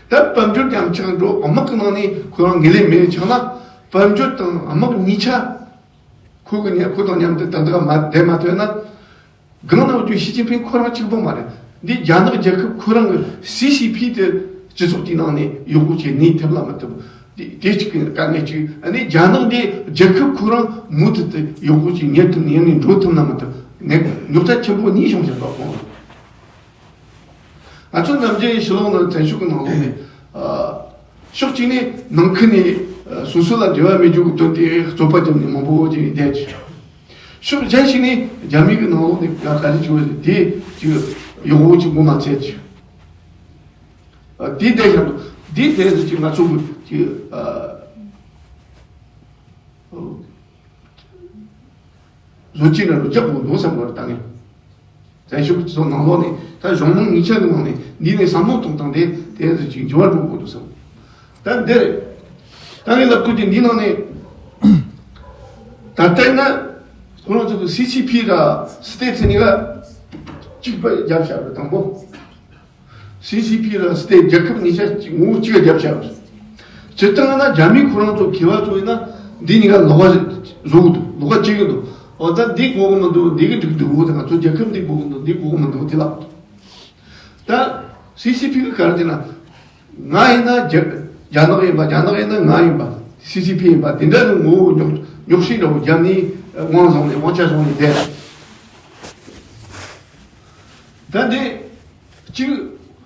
ད་དཔལ་འབྱོར་ཉམས་ཆག་འགྲོ་དམག་གི་ནང་ནས་ཁོ་རང་ངོས་ལེན་མེད་ཆགས་ན་དཔལ་འབྱོར་དང་དམག་གཉིས་ཆ་ཁོ་གི་ཉ་ཁོ་དང་མཉམ་དུ་ཏག་ཏག་མ་བསྡད་མ་ཐུབ་ན། སྒང་ནང་བརྒྱུད་ཞི་ཅིན་ཕིང་ཁོ་རང་གཅིག་པོ་མ་རེད། འདི་རྒྱ་ནག་རྒྱལ་ཁབ་ཁོ་རང་གི་སི་སི་པི་དེ་སྤྱི་ཚོགས་དེའི་ནང་ནས་ཡག་པོ་ཅིག་གནས་ཐུབ་ལ་མི་ཐུབ། དེ་དེ་གཅིག་གི་དཀའ་ངལ་གཅིག་ཨ་ནི་རྒྱ་ནག་འདི་རྒྱལ་ཁབ་ཁོ་རང་མུ་མཐུད་དུ་ཡག་པོ་ཅིག་གནས་ཐུབ་ནས་ནས་འགྲོ་ཐུབ་ན་མི་ཐུབ་ནས་རྙོག་དྲ་ཆེན་པོ་གཉིས་བྱུང་བཞག་པ་ཁོང་། ང་ཚོ་ནམ་རྒྱུན་ཕྱི་ལོགས་ནང་བཙན་བྱོལ་གྱི་ནང་ལོགས་ནས་ཨ། ཕྱོགས་གཅིག་ནས་ནང་ཁུལ་ནས་ཨ། སོ་སོ་ལ་འབྲེལ་བ་མེད་རྒྱུ་གི་དོན་དེ་རྩོད་པ་བརྒྱབ་ནས་མང་པོ་ཅིག་བསྡད་ཀྱི། ཕྱོགས་གཞན་ཞིག་ནས་རྒྱ་མི་གི་ནང་ལོགས་ནས་ང་ག་རེ་བྱུང་བ་རེད་དེ་ཅིག་ཡག་པོ་ཅིག་ངོ་མ་ཚོས་ཀྱི། ཨ། དེ་བསྡད་ཀྱང་དེ་དེ་ཚོ་ཅིག་ང་ཚོ་གི་ཅིག་ཨ། བཟོ་བཅོས་ནང་རུ་རྒྱག་དགོས་འདུག་བསམ་པར་བཏང་ངེས། བཙན་བྱོལ་སྤྱི་ཚོགས་ནང་ལོགས་ནས་ད་གཞུང་མང་གཉིས་ཆ་གི་ནང་ནས་འདི་ནས་བསམ་བློ་གཏོང་སྟངས་དེ་དེ་ཚོ་ཅིག་འགྱུར་བ་འགྲོ་དགོས་འདུག་བསམ། ད་འདིར་ད་ངས་ལབ་དགོས་ཀྱི་འདི་ནང་ནས་ད་ལྟ་ན་ཁོ་རང་ཚོ་གི་སི་སི་པི་ར་སི་ཏེ་ཚེ་ནི་ག་གཅིག་པ་རྒྱབ་བཞག་པ་དང་པོ། སི་སི་པི་ར་སི་ཏེ་རྒྱལ་ཁབ་གཉིས་ཆ་གཅིག་ངོ་བོ་གཅིག་རྒྱབ་བྱས་པ་རེད། སྤྱིར་བཏང་ན་རྒྱ་མི་ཁོ་རང་ཚོ་མཁས་པ་ཚོ་ཡིན་ན་འདི་གཉིས་ཀ་ལོགས་ཀ་བཟོ་གི་འདུག་ལོགས་ཀ་བྱེད་གི་འདུག་འོ་ད་འདི་དགོས་གི་མི་འདུག་འདི་གི་འགྲིག་འདུག་འོ་ད་ང་ཚོ་རྒྱལ་ཁབ་འདི་དགོས་གི་འདུག་འདི་དགོས་གི་མི་འདུག་དེ་ལབ་འདུག་ད་སི་སི་པི་གི་ག་རེ་བྱས་ན་ང་ཡིན་ན་རྒྱ་རྒྱ་ནག་ཡིན་པ་རྒྱ་ནག་ཡིན་ན་ང་ཡིན་པ་སི་སི་པི་ཡིན་པ་དེ་འདྲ་གི་ངོ་བོ་རྙོག་རྙོག་ཧྲིག་འདྲ་བོ་རྒྱབ་ནས་དབང་བཟུང་ནས་དབང་ཆ་བཟུང་ནས་བསྡད། ད་འདི་གཅིག་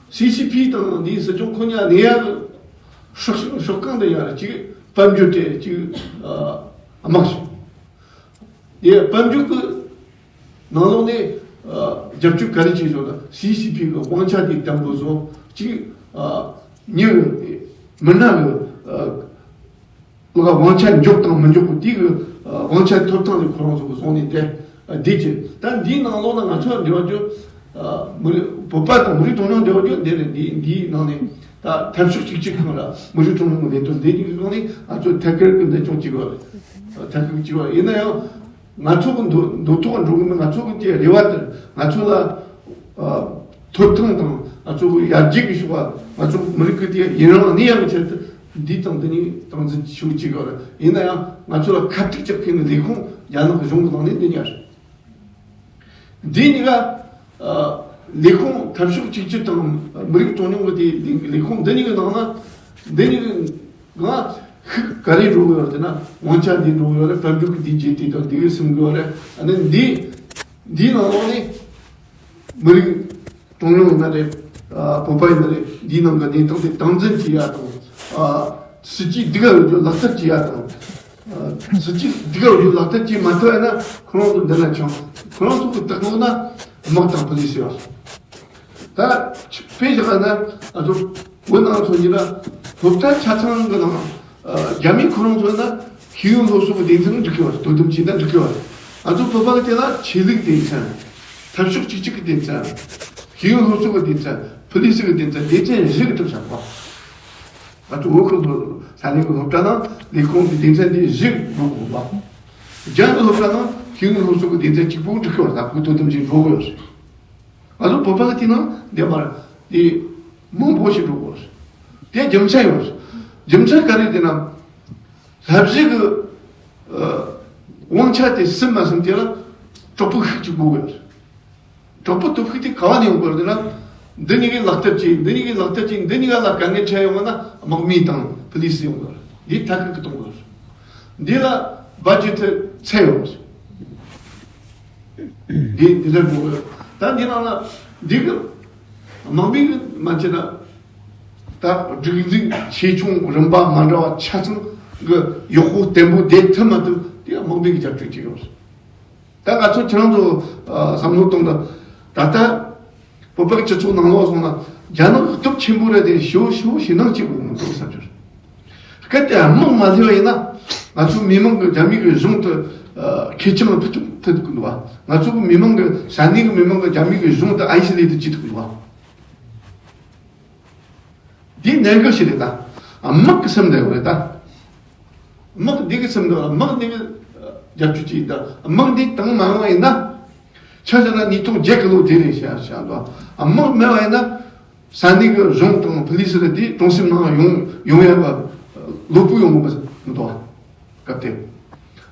སི་སི་པི་དང་འདིའི་སྲིད་སྐྱོང་ཁོ་གཉིས་ནས་ཡང་ཧྲག་ཧྲག་གང་དུ་ཡང་གཅིག་དཔལ་འབྱོར་དེ་གཅིག་དམག་ཞིག་དེ་དཔལ་འབྱོར་གྱི་ནང་ལོགས་ནས་རྒྱབ་སྐྱོར་ག་རེ་བྱས་ཆོག་ན་སི་སི་པི་གི་དབང་ཆ་དེ་བརྟན་པོ་བཟོ་གཅིག་མྱི་མི་སྣ་གི་ལ་དབང་ཆ་འཇོག་དང་མི་འཇོག་གི་དེ་གི་དབང་ཆ་ཐོབ་ཐང་ལས་ཁོ་རང་ཚོ་གི་བཟུང་ནས་དེ་བསྡད་ཀྱི། ད་འདིའི་ནང་ལོགས་ན་ང་ཚོ་འབྲེལ་བ་རྒྱུ་མི་རིགས་བོད་པ་དང་མི་རིགས་གྲངས་ཉུང་འབྲེལ་བ་རྒྱུ་འདི་རེད། འདི་འདིའི་ནང་ནས་ད་འཐབ་ཕྱོགས་གཅིག་གཅིག་ཁང་ལ་མི་རིགས་གྲངས་ཉུང་གི་ལས་དོན་འདི་གཉིས་ཀྱི་ནང་ནས་ང་ཚོ་ཐད་ཀར་གྱི་འདི་ཅུང་གཅིག་བ་ཐད་ཀར་གཅིག་བ་ཡིན་ན་ཡང་། ང་ཚོ་གི་འདུ་འདུ་ཐོག་འགྲོ་གི་མི་ང་ཚོ་གི་དེ་རེ་བ་དེར་ང་ཚོ་ལ་ཨ་ཐོབ་ཐང་དང་ང་ཚོ་གི་ཡར་རྒྱས་ཀྱི་ཕྱོགས་ལ་ང་ཚོ་མི་རིགས་ཀྱི་དེ་ཡུན་རིང་གནས་ཡག་གི་ཆེད་དུ་འདི་དང་འདི་ནི་སྟངས་འཛིན་ཞུ་གི་བཅུག་ཡོད་རེད། ཡིན་ན་ཡང་ང་ཚོ་ལ་ཁ་ཐུག་རྒྱག་མཁན་ནི་ལས་ཁུངས་རྒྱ་ནག་གི་གཞུང་གི་ནང་ནས་འདི་ཉར། འདི་གཉིས་ཀ་ཨ་ལས་ཁུངས་འཐབ་ཕྱོགས་གཅིག་གྱུར་དང་མི་རིགས་གྲངས་ཉུང་གི་དེ་ལས་ཁུངས་འདི་གཉིས་ཀྱི་ནང་ན་འདི་གཉིས་ཀྱི་ང་ཤུགས་ག་རེ་འགྲོ་གི་ཡོད་རེད་ན་དབང་ཆ་འདི་འགྲོ་གི་ཡོད་རེད། དཔལ་འབྱོར་གྱི་འདི་རྗེས་དེ་དང་འདི་གི་སིམ་གི་ཡོད་རེད། ཨ་ནི་འདི་འདིའི་ནང་ལོགས་ནས་མི་རིགས་གྲངས་ཉུང་ཡིན་ན་རེད། ཨ་བོད་པ་ཡིན་ན་རེད། འདིའི་ནང་གི་གནས་སྟངས་དེ་སྟངས་འཛིན་བྱེད་ཡ་དང་ཨ་སྲིད་ཇུས་འདི་ག་ཡོད་རྒྱུ་ལག་བསྟར་བྱེད་ཡ་དང་ཨ་སྲིད་ཇུས་འདི་ག་ཡོད་རྒྱུ་ལག་བསྟར་བྱེད་མ་ཐུབ་ཡ་ན་ཁོ་རང་ཚོ་འདི་ན་ཆང་ཁོ་རང་ཚོ་གི་སྟེགས་ལོག་ན་དམག་དང་པོ་ལིས་ཡོད། ད་དཔེ་བཞག་ན་ང་ཚོ་བོད་ནང་ཚོ་ཡིན་ན་སློབ་གྲྭ་ཆ་ཚང་གི་ནང་རྒྱ་མི་ཁོ་རང་ཚོ་ཡིན་ན་ཤེས་ཡོན་སློབ་གསོ་གི་སྡེ་ཚན་འགྲིག་གི་བ་དོ་དམ་བྱས་ན་འགྲིག་གི་བ། ང་ཚོ་བོད་པ་གི་དེ་ལ་ཆོས་ལུགས་སྡེ་ཚན་འཐབ་ཕྱོགས་གཅིག་གཅིག་གི་སྡེ་ཚན་ ཤེས་ཡོན་སློབ་གསོ་གི་སྡེ་ཚན། ཕུ་ལི་སི་གི་སྡེ་ཚན། སྡེ་ཚན་བཞི་གི་གྲུབ་ཆ་བ། ང་ཚོ་བོད་ཁུལ་དུ་ས་གནས་ཀྱི་སློབ་གྲྭ་ནང་ལས་ཁུངས་ཀྱི་སྡེ་ཚན་འདི་བཞི་འགྲོ་དགོས་པ། རྒྱ་ནག་སློབ་གྲྭ་ནང་ཤེས་ཡོན་སློབ་གསོ་གི་སྡེ་ཚན་གཅིག་པུ་འགྲིག་གི་བར་ད་ཁོ་དོ་དམ་ཅིག་འགྲོ་དགོས་ཡོད་རེད། ང་ཚོ་བོད་པ་གི་དེ་ནང་འདི་མར་དེ་མང་པོ་ཞིག་འགྲོ་དགོས་རེད། དེ་རྒྱུ་མཚན་ཡོད་རེད། རྒྱུ་མཚན་ག་རེ་དེ་ན། ལྷ་བཞི་གི་ཨ་དབང་ཆ་དེ་ཟིན་མ་ཟིན་དེ་ལ་གྲོགས་པོ་ཤུགས་ཀྱིས་དགོས་ཡོད་རེད། གྲོགས་པོ་སྟོབས་ཤུགས་དེ་ག་བ་ནས་ཡོང་དགོས་རེད་ན། འདི་གཉིས་ཀའི་ལག་དེབ་ཅིག་འདི་གཉིས་ཀའི་ལག་དེབ་ཅིག་འདི་གཉིས་ཀ་ལ་དཀའ་ངལ་འཕྲད་ཡོང་བ་ན་དམག་མི་དང་ཕུ་ལི་སི་ཡོང་དགོས་རེད། འདི་ཐད་ཀར་གི་གཏོང་དགོས་རེད། འདི་ལ་བ་ཇེ་ཐི་ཚད་ཡོད་རེད། འདི་འདི་ལྟར་དགོས་རེད། ད་འདི་ནང་ལ་འདི་གི་དམག་མི་གི་མ་བྱས་ན་ད་སྒྲིག་འཛུགས་ཆེ་ཆུང་རིམ་པ་མ་འདྲ་བ་ཆ་ཚང་གི་ཡག་པོ་བརྟན་པོ་བསྡད་ཐུབ་མ་ཐུབ་དེ་དམག་མི་གི་རྒྱབ་སྐྱོར་བྱེད་ཡོད་རེད། ད་ང་ཚོ་ཁྱེད་རང་ཚོ་ཨ་བསམ་བློ་གཏོང་ད། ད་ལྟ་བོད་པའི་སྤྱི་ཚོགས་ནང་ལོགས་སོང་ན་རྒྱ་ནག་སྟོབས་ཆེན་པོ་རེད་དེ་ཞེ་པོ་ཞེ་པོ་ཞེད་སྣང་སྐྱེ་དགོས་མི་འདུག་བསམ་རྒྱུ་རེད། གལ་ཏེ་དམག་མ་སླེབས་པ་ཡིན་ན་ང་ཚོ་མི་མང་གི་རྒྱ་མི་གི་གཞུང་དུ་ཨ་ཁེ་བྱང་ཕུལ་ཐུབ་ཐུབ་ཀྱི་འདུག་བ། ང་ཚོ་གི་མི་མང་གི་ས་གནས་གི་མི་མང་གི་རྒྱ་མི་གི་གཞུང་དུ་ཨའི་སི་ལེ་ཊི་བྱེད་ཐུབ་ཀྱི་འདུག་བ། འདི་གནད་འགག་ཞིག་རེད་ད། དམག་གི་སེམས་འདི་ཡོད་རེད་ད། དམག་འདི་གི་སེམས་འདི་དམག་འདི་གི་རྒྱབ་སྐྱོར་བྱེད་ད། དམག་འདི་བཏང་མ་ཡོང་བ་ཡིན་ན། ཆ་བཞག་ན་ཉིས་སྟོང་བརྒྱད་གི་ལོ་དེ་རེད་ཤག་ཤག་འདུག་དམག་མེད་པ་ཡིན་ན། ས་གནས་གི་གཞུང་དང་ཕུ་ལི་སི་རེད་དེ་གྲོང་གསེབ་ནང་ཡོང་ཡོང་ཡ་གི་ལོ་པུ་ཡོང་གི་མི་འདུག་སྐབས་དེ།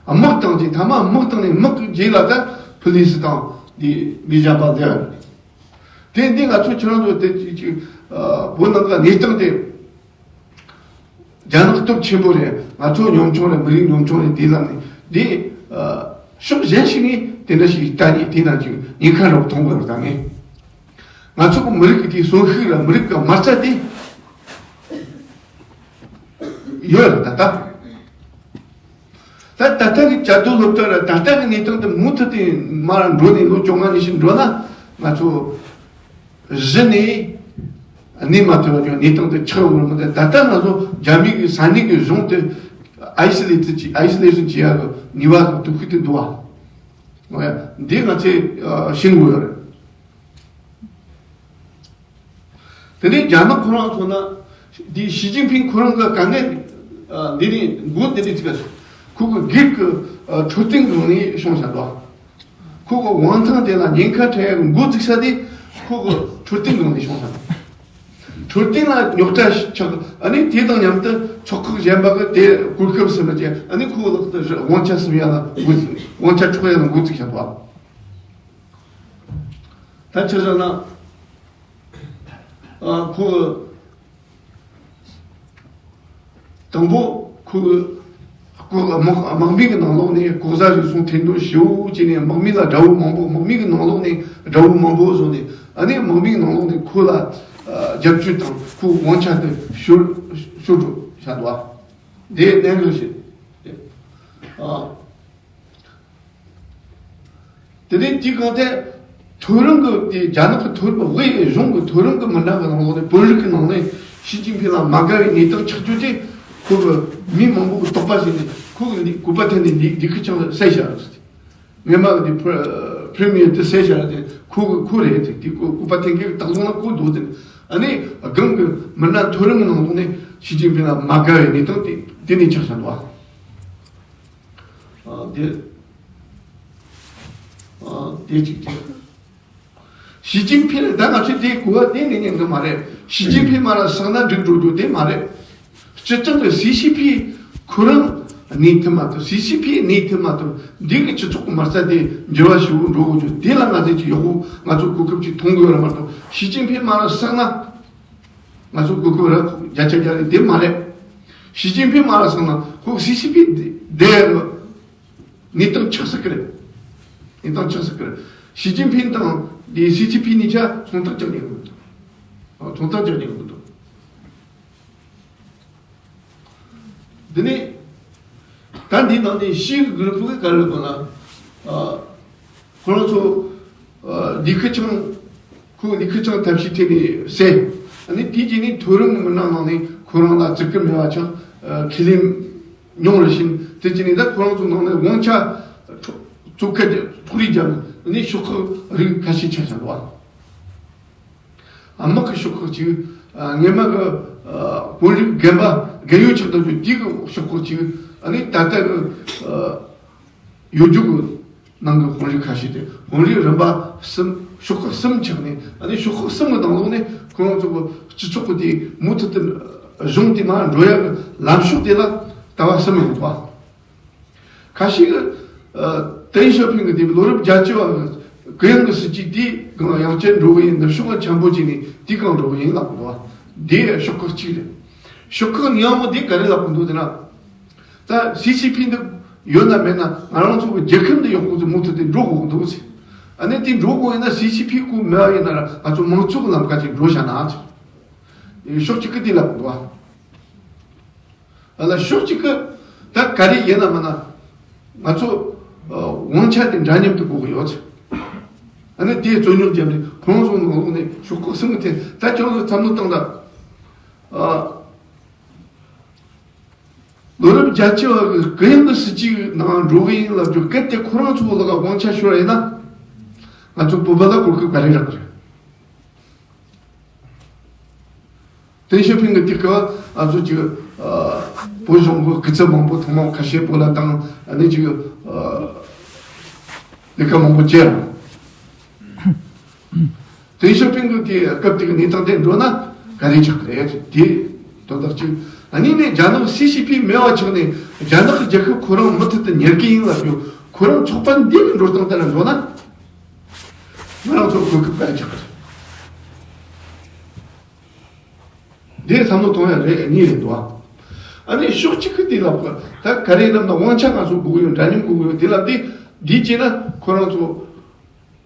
དམག་བཏང་རྗེས་མཐའ་མ་དམག་བཏང་ནས་དམག་གི་རྗེས་ལ་ད་ཕུ་ལི་སི་དང་འདི་མི་གཞན་པ་སླེབས་ཡ་རེད། དེ་འདི་ང་ཚོ་ཁྱེད་རང་ཚོ་དེ་ཅིག་ཅིག་ཨ་བོད་ནང་གི་གནས་སྟངས་དེ། རྒྱ་ནག་སྟོབས་ཆེན་པོ་རེད། ང་ཚོ་ཉམ་ཆུང་རེད། མི་རིགས་ཉམ་ཆུང་རེད། དེ་ལ་ནི་འདི་ཨ་ཕྱོགས་གཞན་ཞིག་ནས་དེ་འདྲ་ཞིག་ལྟ་ནས་དེ་ནང་ཅིག་ཉེན་ཁ་རབ་མཐོང་དགོས་རེད་ད་ངས། ང་ཚོ་གི་མི་རིགས་ཀྱི་དེ་གསོན་ཤུགས་ར་མི་རིགས་ཀྱི་མ་རྩ་དེ་ཡོད་རེད་ད་ལྟ། ད་ད་ལྟ་གི་བཅའ་སྡོད་སློབ་གྲྭ་ར་ད་ལྟ་གི་གནས་སྟངས་དེ་མུ་མཐུད་དེ་མར་འགྲོ་ནས་ལོ་བཅོ་ལྔ་ཉི་ཤུ་འགྲོ་ན་ང་ཚོ་གཞི་ནས་གནས་མ་ཐུབ་པ་ཀྱང་གནས་སྟངས་དེ་ཆགས་ཡོང་གི་རེད་མ་གཏོགས། ད་ལྟ་ང་ཚོ་རྒྱ་མི་གི་ས་གནས་གི་གཞུང་དེ་ཨའི་སི་ལེ་ཊི་བྱེད་ཨའི་སི་ལེ་ཤན་བྱེད་ཡག་གི་ནུས་པ་དང་སྟོབས་ཤུགས་དེ་འདུག་བ། འདི་ང་ཚོས་ཤེས་དགོས་ཡོད་རེད། དེ་ནས་རྒྱ་ནག་ཁོ་རང་མཚོན་ན་འདི་ཞི་ཅིན་ཕིང་ཁོ་རང་གི་དཀའ་ངལ་འདི་ནས་མགོ་འདི་ནས་ཚིག་ཁོ་གི་སྒེར་གྱི་འཕྲོད་བསྟེན་སྒང་ནས་བྱུང་བཞག་འདུག་ཁོ་གི་དབང་ཐང་དེ་ལ་ཉེན་ཁ་འཕྲད་ཡག་མགོ་འཛུགས་ས་དེ་ཁོ་གི་འཕྲོད་བསྟེན་སྒང་ནས་བྱུང་བཞག་འདུག་འཕྲོད་བསྟེན་ལ་རྙོག་དྲ་ཆགས། ཨ་ནི་དེ་དང་མཉམ་དུ་ཕྱོགས་ཁག་གཞན་པ་གི་དེ་གོ་སྐབས་ཟིན་པ་བྱས། ཨ་ནི་ཁོ་གི་ལག་ཏུ་དབང་ཆ་ཟིན་ཡག་ལ་མགོ་འཛུགས། དབང་ཆ་འཕྲོག་ཡག་ལ་མགོ་འཛུགས་བཞག་འདུག་ད་ཆ་བཞག་ན། ཨ་ཁོ་དང་པོ་ཁོ་ལྐོག་དམག་དམག་མི་གི་ནང་ལོགས་ནས་ལྐོག་ཟ་རུལ་སུངས་ཐེར་འདོན་ཞེ་པོ་བྱས་ནས་དམག་མི་ལ་དགྲ་བོ་མང་པོ། དམག་མི་གི་ནང་ལོགས་ནས་དགྲ་བོ་མང་པོ་བཟོས་ནས། ཨ་ནི་དམག་མི་གི་ནང་ལོགས་ནས་ཁོ་ལ་ཨ་རྒྱབ་སྐྱོར་དང་ཁོའི་དབང་ཆ་དེ་ཤོར་ཤོར་འགྲོ་བཞག་འདུག་བ། དེ་གནད་འགག་ཞིག་རེད། ཨ། དེ་ནས་དེའི་སྒང་དེ་མཐོ་རིམ་གྱི་དེ་རྒྱ་ནག་གི་མཐོ་རིམ་དབུས་གཞུང་གི་མཐོ་རིམ་གྱི་མི་སྣ་གི་ནང་ལོགས་ནས་བོད་རིགས་ཀྱི་ནང་ནས་ཞི་ཅིན་ཕིང་ལ་མ་དགའ་བའི་གནས་སྟངས་ཆགས་རྒྱུ་དེ་ཁོ་གི་མི་མང་པོ་གི་དོགས་པ་བྱས་ནས་ཁོ་གི་ལི་གུས་པ་འཐེན་ནས་ལི་ལི་ཁེ་ཆང་བསད་བཞག་རེད། སྔོན་མ་གི་དེ་ཕྲི་མི་ཡར་དེ་བསད་བཞག་རེད། དེ་ཁོ་གི་ཁོ་རེད། དེ་དེ་གུས་པ་འཐེན་མཁན་གི་སྟག་ལུང་ལ་ཁོ་འདུག་དེ་ཨ་ནི་སྒང་གི་མི་སྣ་མཐོ་རིམ་གྱི་ནང་ལོགས་ནས་ཞི་ཅིན་ཕིང་ལ་མ་དགའ་བའི་གནས་སྟངས་དེ་དེ་ནས་ཆགས་བཞག་འདུག་ཨ། ཨ་དེ། ཨ་དེ་གཅིག་དེ། ཞི་ཅིན་ཕིང་ད་ང་ཚོས་དེ་གོ་བ་གཏན་ནས་ཉན་གི་མ་རེད། ཞི་ཅིན་ཕིང་མ་ར་སང་ན་འགྲིག་འགྲོ་རྒྱུ་དེ་མ་རེད། སྤྱིར་བཏང་གི་སི་སི་ཕི་ཁོ་རང་གནས་ཐུབ་མ་ཐུབ། སི་སི་ཕི་གནས་ཐུབ་མ་ཐུབ། འདི་གི་སྤྱི་ཚོགས་ཀྱི་མ་རྩ་དེ་འགྱུར་བ་ཞིག་འགྲོ་དགོས་རྒྱུ་དེ་ལ་ང་ཚོས་ཀྱི་ཡག་པོ་ང་ཚོ་གོ་སྐབས་ཅིག་མཐོང་དགོས་ར་མ་གཏོགས། ཞི་ཅིན་ཕིང་མ་ར་སང་ན་ང་ཚོ་གོ་སྐབས་ར་བརྒྱ་ཆ་བརྒྱ་རེད་དེ་མ་རེད། ཞི་ཅིན་ཕིང་མ་ར་སང་ན་ཁོ་སི་སི་ཕི་བསྡད་ར། གནས་སྟངས་ཆགས་སྲིད་ཀྱི་རེད། གནས་སྟངས་ཆགས་སྲིད་ཀྱི་རེད། ཞི་ཅིན་ཕིང་དང་དེ་སི་སི་ཕི་གཉིས་ཆ་མཚུངས་རྟགས་རྒྱག་ཉན་གི་མི་འདུག་ཨ་མཚུངས་རྟགས་རྒྱག་ཉན་གི་མི་འདུག་དེ་ནས་ད་འདིའི་ནང་ནས་ཕྱིའི་གུ་རུབ་ཀྱི་ག་རེ་དགོས་ན། ཨ་ཁོ་རང་ཚོ་ཨ་ལི་ཁེ་ཆང་ཁོ་ལི་ཁེ་ཆང་ཐབས་ཤེས་ཐད་ནས་བསད། ཨ་ནི་དེའི་རྗེས་ནས་མཐོ་རིམ་མི་སྣ་ནང་ནས་ཁོ་རང་ལ་བརྩི་བཀུར་མེད་པ་ཆགས། ཨ་ཁས་ལེན་མྱོང་རེ་བཞིན་དེ་བྱས་ནས་ད་ཁོ་རང་ཚོ་ནང་ནས་དབང་ཆ་འཕྲོག་བཙོག་ཁ་རྒྱག་འཕྲོག་རེས་རྒྱག་ནས་ཤོག་ཁག་རིགས་ཁ་ཤས་ཆགས་བཞག་འདུག་བ། དམག་གི་ཤོག་ཁག་ཅིག་ཨ། སྔོན་མ་གི་ཨ། དཔོན་རིགས་རྒན་པ་རྒན་ཡོལ་ཆགས་བསྡད་རྒྱུ་དེ་གི་ཤོག་ཁག་ཅིག་ཨ་ནི་ད་ལྟ་གི་ཨ། ཡོད་རྒྱུ་གི་ནང་གི་དཔོན་རིགས་ཁ་ཤས་དེ་དཔོན་རིགས་རིམ་པ་གསུམ། ཤོག་ཁག་གསུམ་ཆགས་ནས། ཨ་ནི་ཤོག་ཁག་གསུམ་གི་ནང་ལོགས་ནས་ཁོ་རང་ཚོ་གི་སྤྱི་ཚོགས་ཀྱི་དེ་མུ་མཐུད་དུ་གཞུང་དེ་མར་འགྲོ་ཡ་གི་ལམ་ཕྱོགས་དེ་ལ་ལྟ་བ་གསུམ་ཡོད་པ། ཁ་ཤས་ཀྱིས་ཨ། ཏེང་ཞའོ་ཕིང་གི་དེ་ལོ་རབས་བརྒྱད་ཅུ་བ་གི་གུ་ཡངས་གི་སྲིད་ཇུས་དེ་གང་ཡང་བསྐྱར་འགྲོ་གི་ཡིན། ནུབ་ཕྱོགས་ལ་འཆམ་པོ་བྱས་ནས་དེ་གང་འགྲོ་གི་ཡིན་ལབ་གི་འདུག་བ། དེ་ཤོག་ཁག་གཅིག་རེད། ཤོག་ཁག་གཉིས་པ་དེ་ག་རེ་ལབ་གི་འདུག་ཟེར་ན། ད་སི་སི་ཕི་འདི་ཡོད་ན་མེད་ན་ང་རང་ཚོ་གི་རྒྱལ་ཁབ་འདི་ཡག་པོ་ཚོ་མུ་མཐུད་དེ་འགྲོ་དགོས་ཀྱི་འདུག་ཟེར། ཨ་ནི་དེ་འགྲོ་དགོས་ཡིན་ན་སི་སི་ཕི་སྐུ་མེད་པ་ཡིན་ན་ར་ང་ཚོ་མང་གཙོ་གི་ལམ་ཁ་ཅིག་འགྲོ་བྱ་ན་ཟེར། ཤོག་གཅིག་གིས་དེ་ལབ་གི་འདུག་བ། ཨ་ལ་ཤོག་གཅིག་གིས་ད་ག་རེ་ཡིན་ན་མིན་ན་ང་ཚོ་ཨ། དབང་ཆ་དེ་འདྲ་མཉམ་དུ་དགོས་ཀྱི་ཡོད་ཟེར། ཨ་ནི་དེའི་རྩོད་རྙོག་བརྒྱབ་ནས་ཁོང་ཚོ་ནང་ལོགས་ནས་ཤོག་ཁག་གསུམ་གི་ཐད་ད་ཁྱོད་ཚོ་བསམ་བློ་བཏང་དང་། ཨ། ལོ་རབས་བརྒྱད་ཅུ་བ་གི་གུ་ཡངས་གི་སྲིད་ཇུས་ནང་འགྲོ་གི་ཡིན་ལབ་རྒྱུ་གལ་ཏེ་ཁོ་རང་ཚོ་ལ་དབང་ཆ་ཤོར་ཡིན་ན་ང་ཚོ་བོད་པ་ལ་གོ་སྐབས་ག་རེ་རག་གི་རེད། ཏེང་ཞའོ་ཕིང་གི་དུས་སྐབས་ང་ཚོ་གཅིག་ཨ། བོད་གཞུང་གི་སྐུ་ཚབ་མང་པོ་ཐེངས་མང་ཁ་ཤས་བོད་ལ་བཏང་། ཨ་ནི་གཅིག་ཨ། ལས་ཀ་མང་པོ་བྱས་རུང་། ཏེང་ཞའོ་ཕིང་གི་དུས་སྐབས་དེ་གི་གནས་སྟངས་དེ་འགྲོ་ན་ག་རེ་ཆགས་ཀྱི་རེད། དེ་དོན་དག་གཅིག་ཨ་ནི་ནས་རྒྱ་ནག་སི་སི་ཕི་མེད་པ་ཆགས་ནས་རྒྱ་ནག་གི་རྒྱལ་ཁབ་ཁོ་རང་མུ་མཐུད་དུ་ཉར་གི་ཡིན་ལབ་རྒྱུ་ཁོ་རང་ཚོགས་པ་འདི་གི་འགྲོ་སྟངས་དེ་ལ་འགྲོ་ན་ང་རང་ཚོར་གོ་སྐབས་ག་རེ་ཆགས་ཀྱི་རེད། འདིར་བསམ་བློ་གཏོང་ཡ་རེ་གཉིས་རེད་འདུག་ཨ། ཨ་ནི་ཕྱོགས་གཅིག་གིས་དེ་ལབ་གི། ད་ག་རེ་ལབ་ན་དབང་ཆ་ང་ཚོ་དགོས་ཡོད། འདྲ་མཉམ་དགོས་ཡོད། དེ་ལབ་དེ་འདི་བྱས་ན་ཁོ་རང་ཚོ་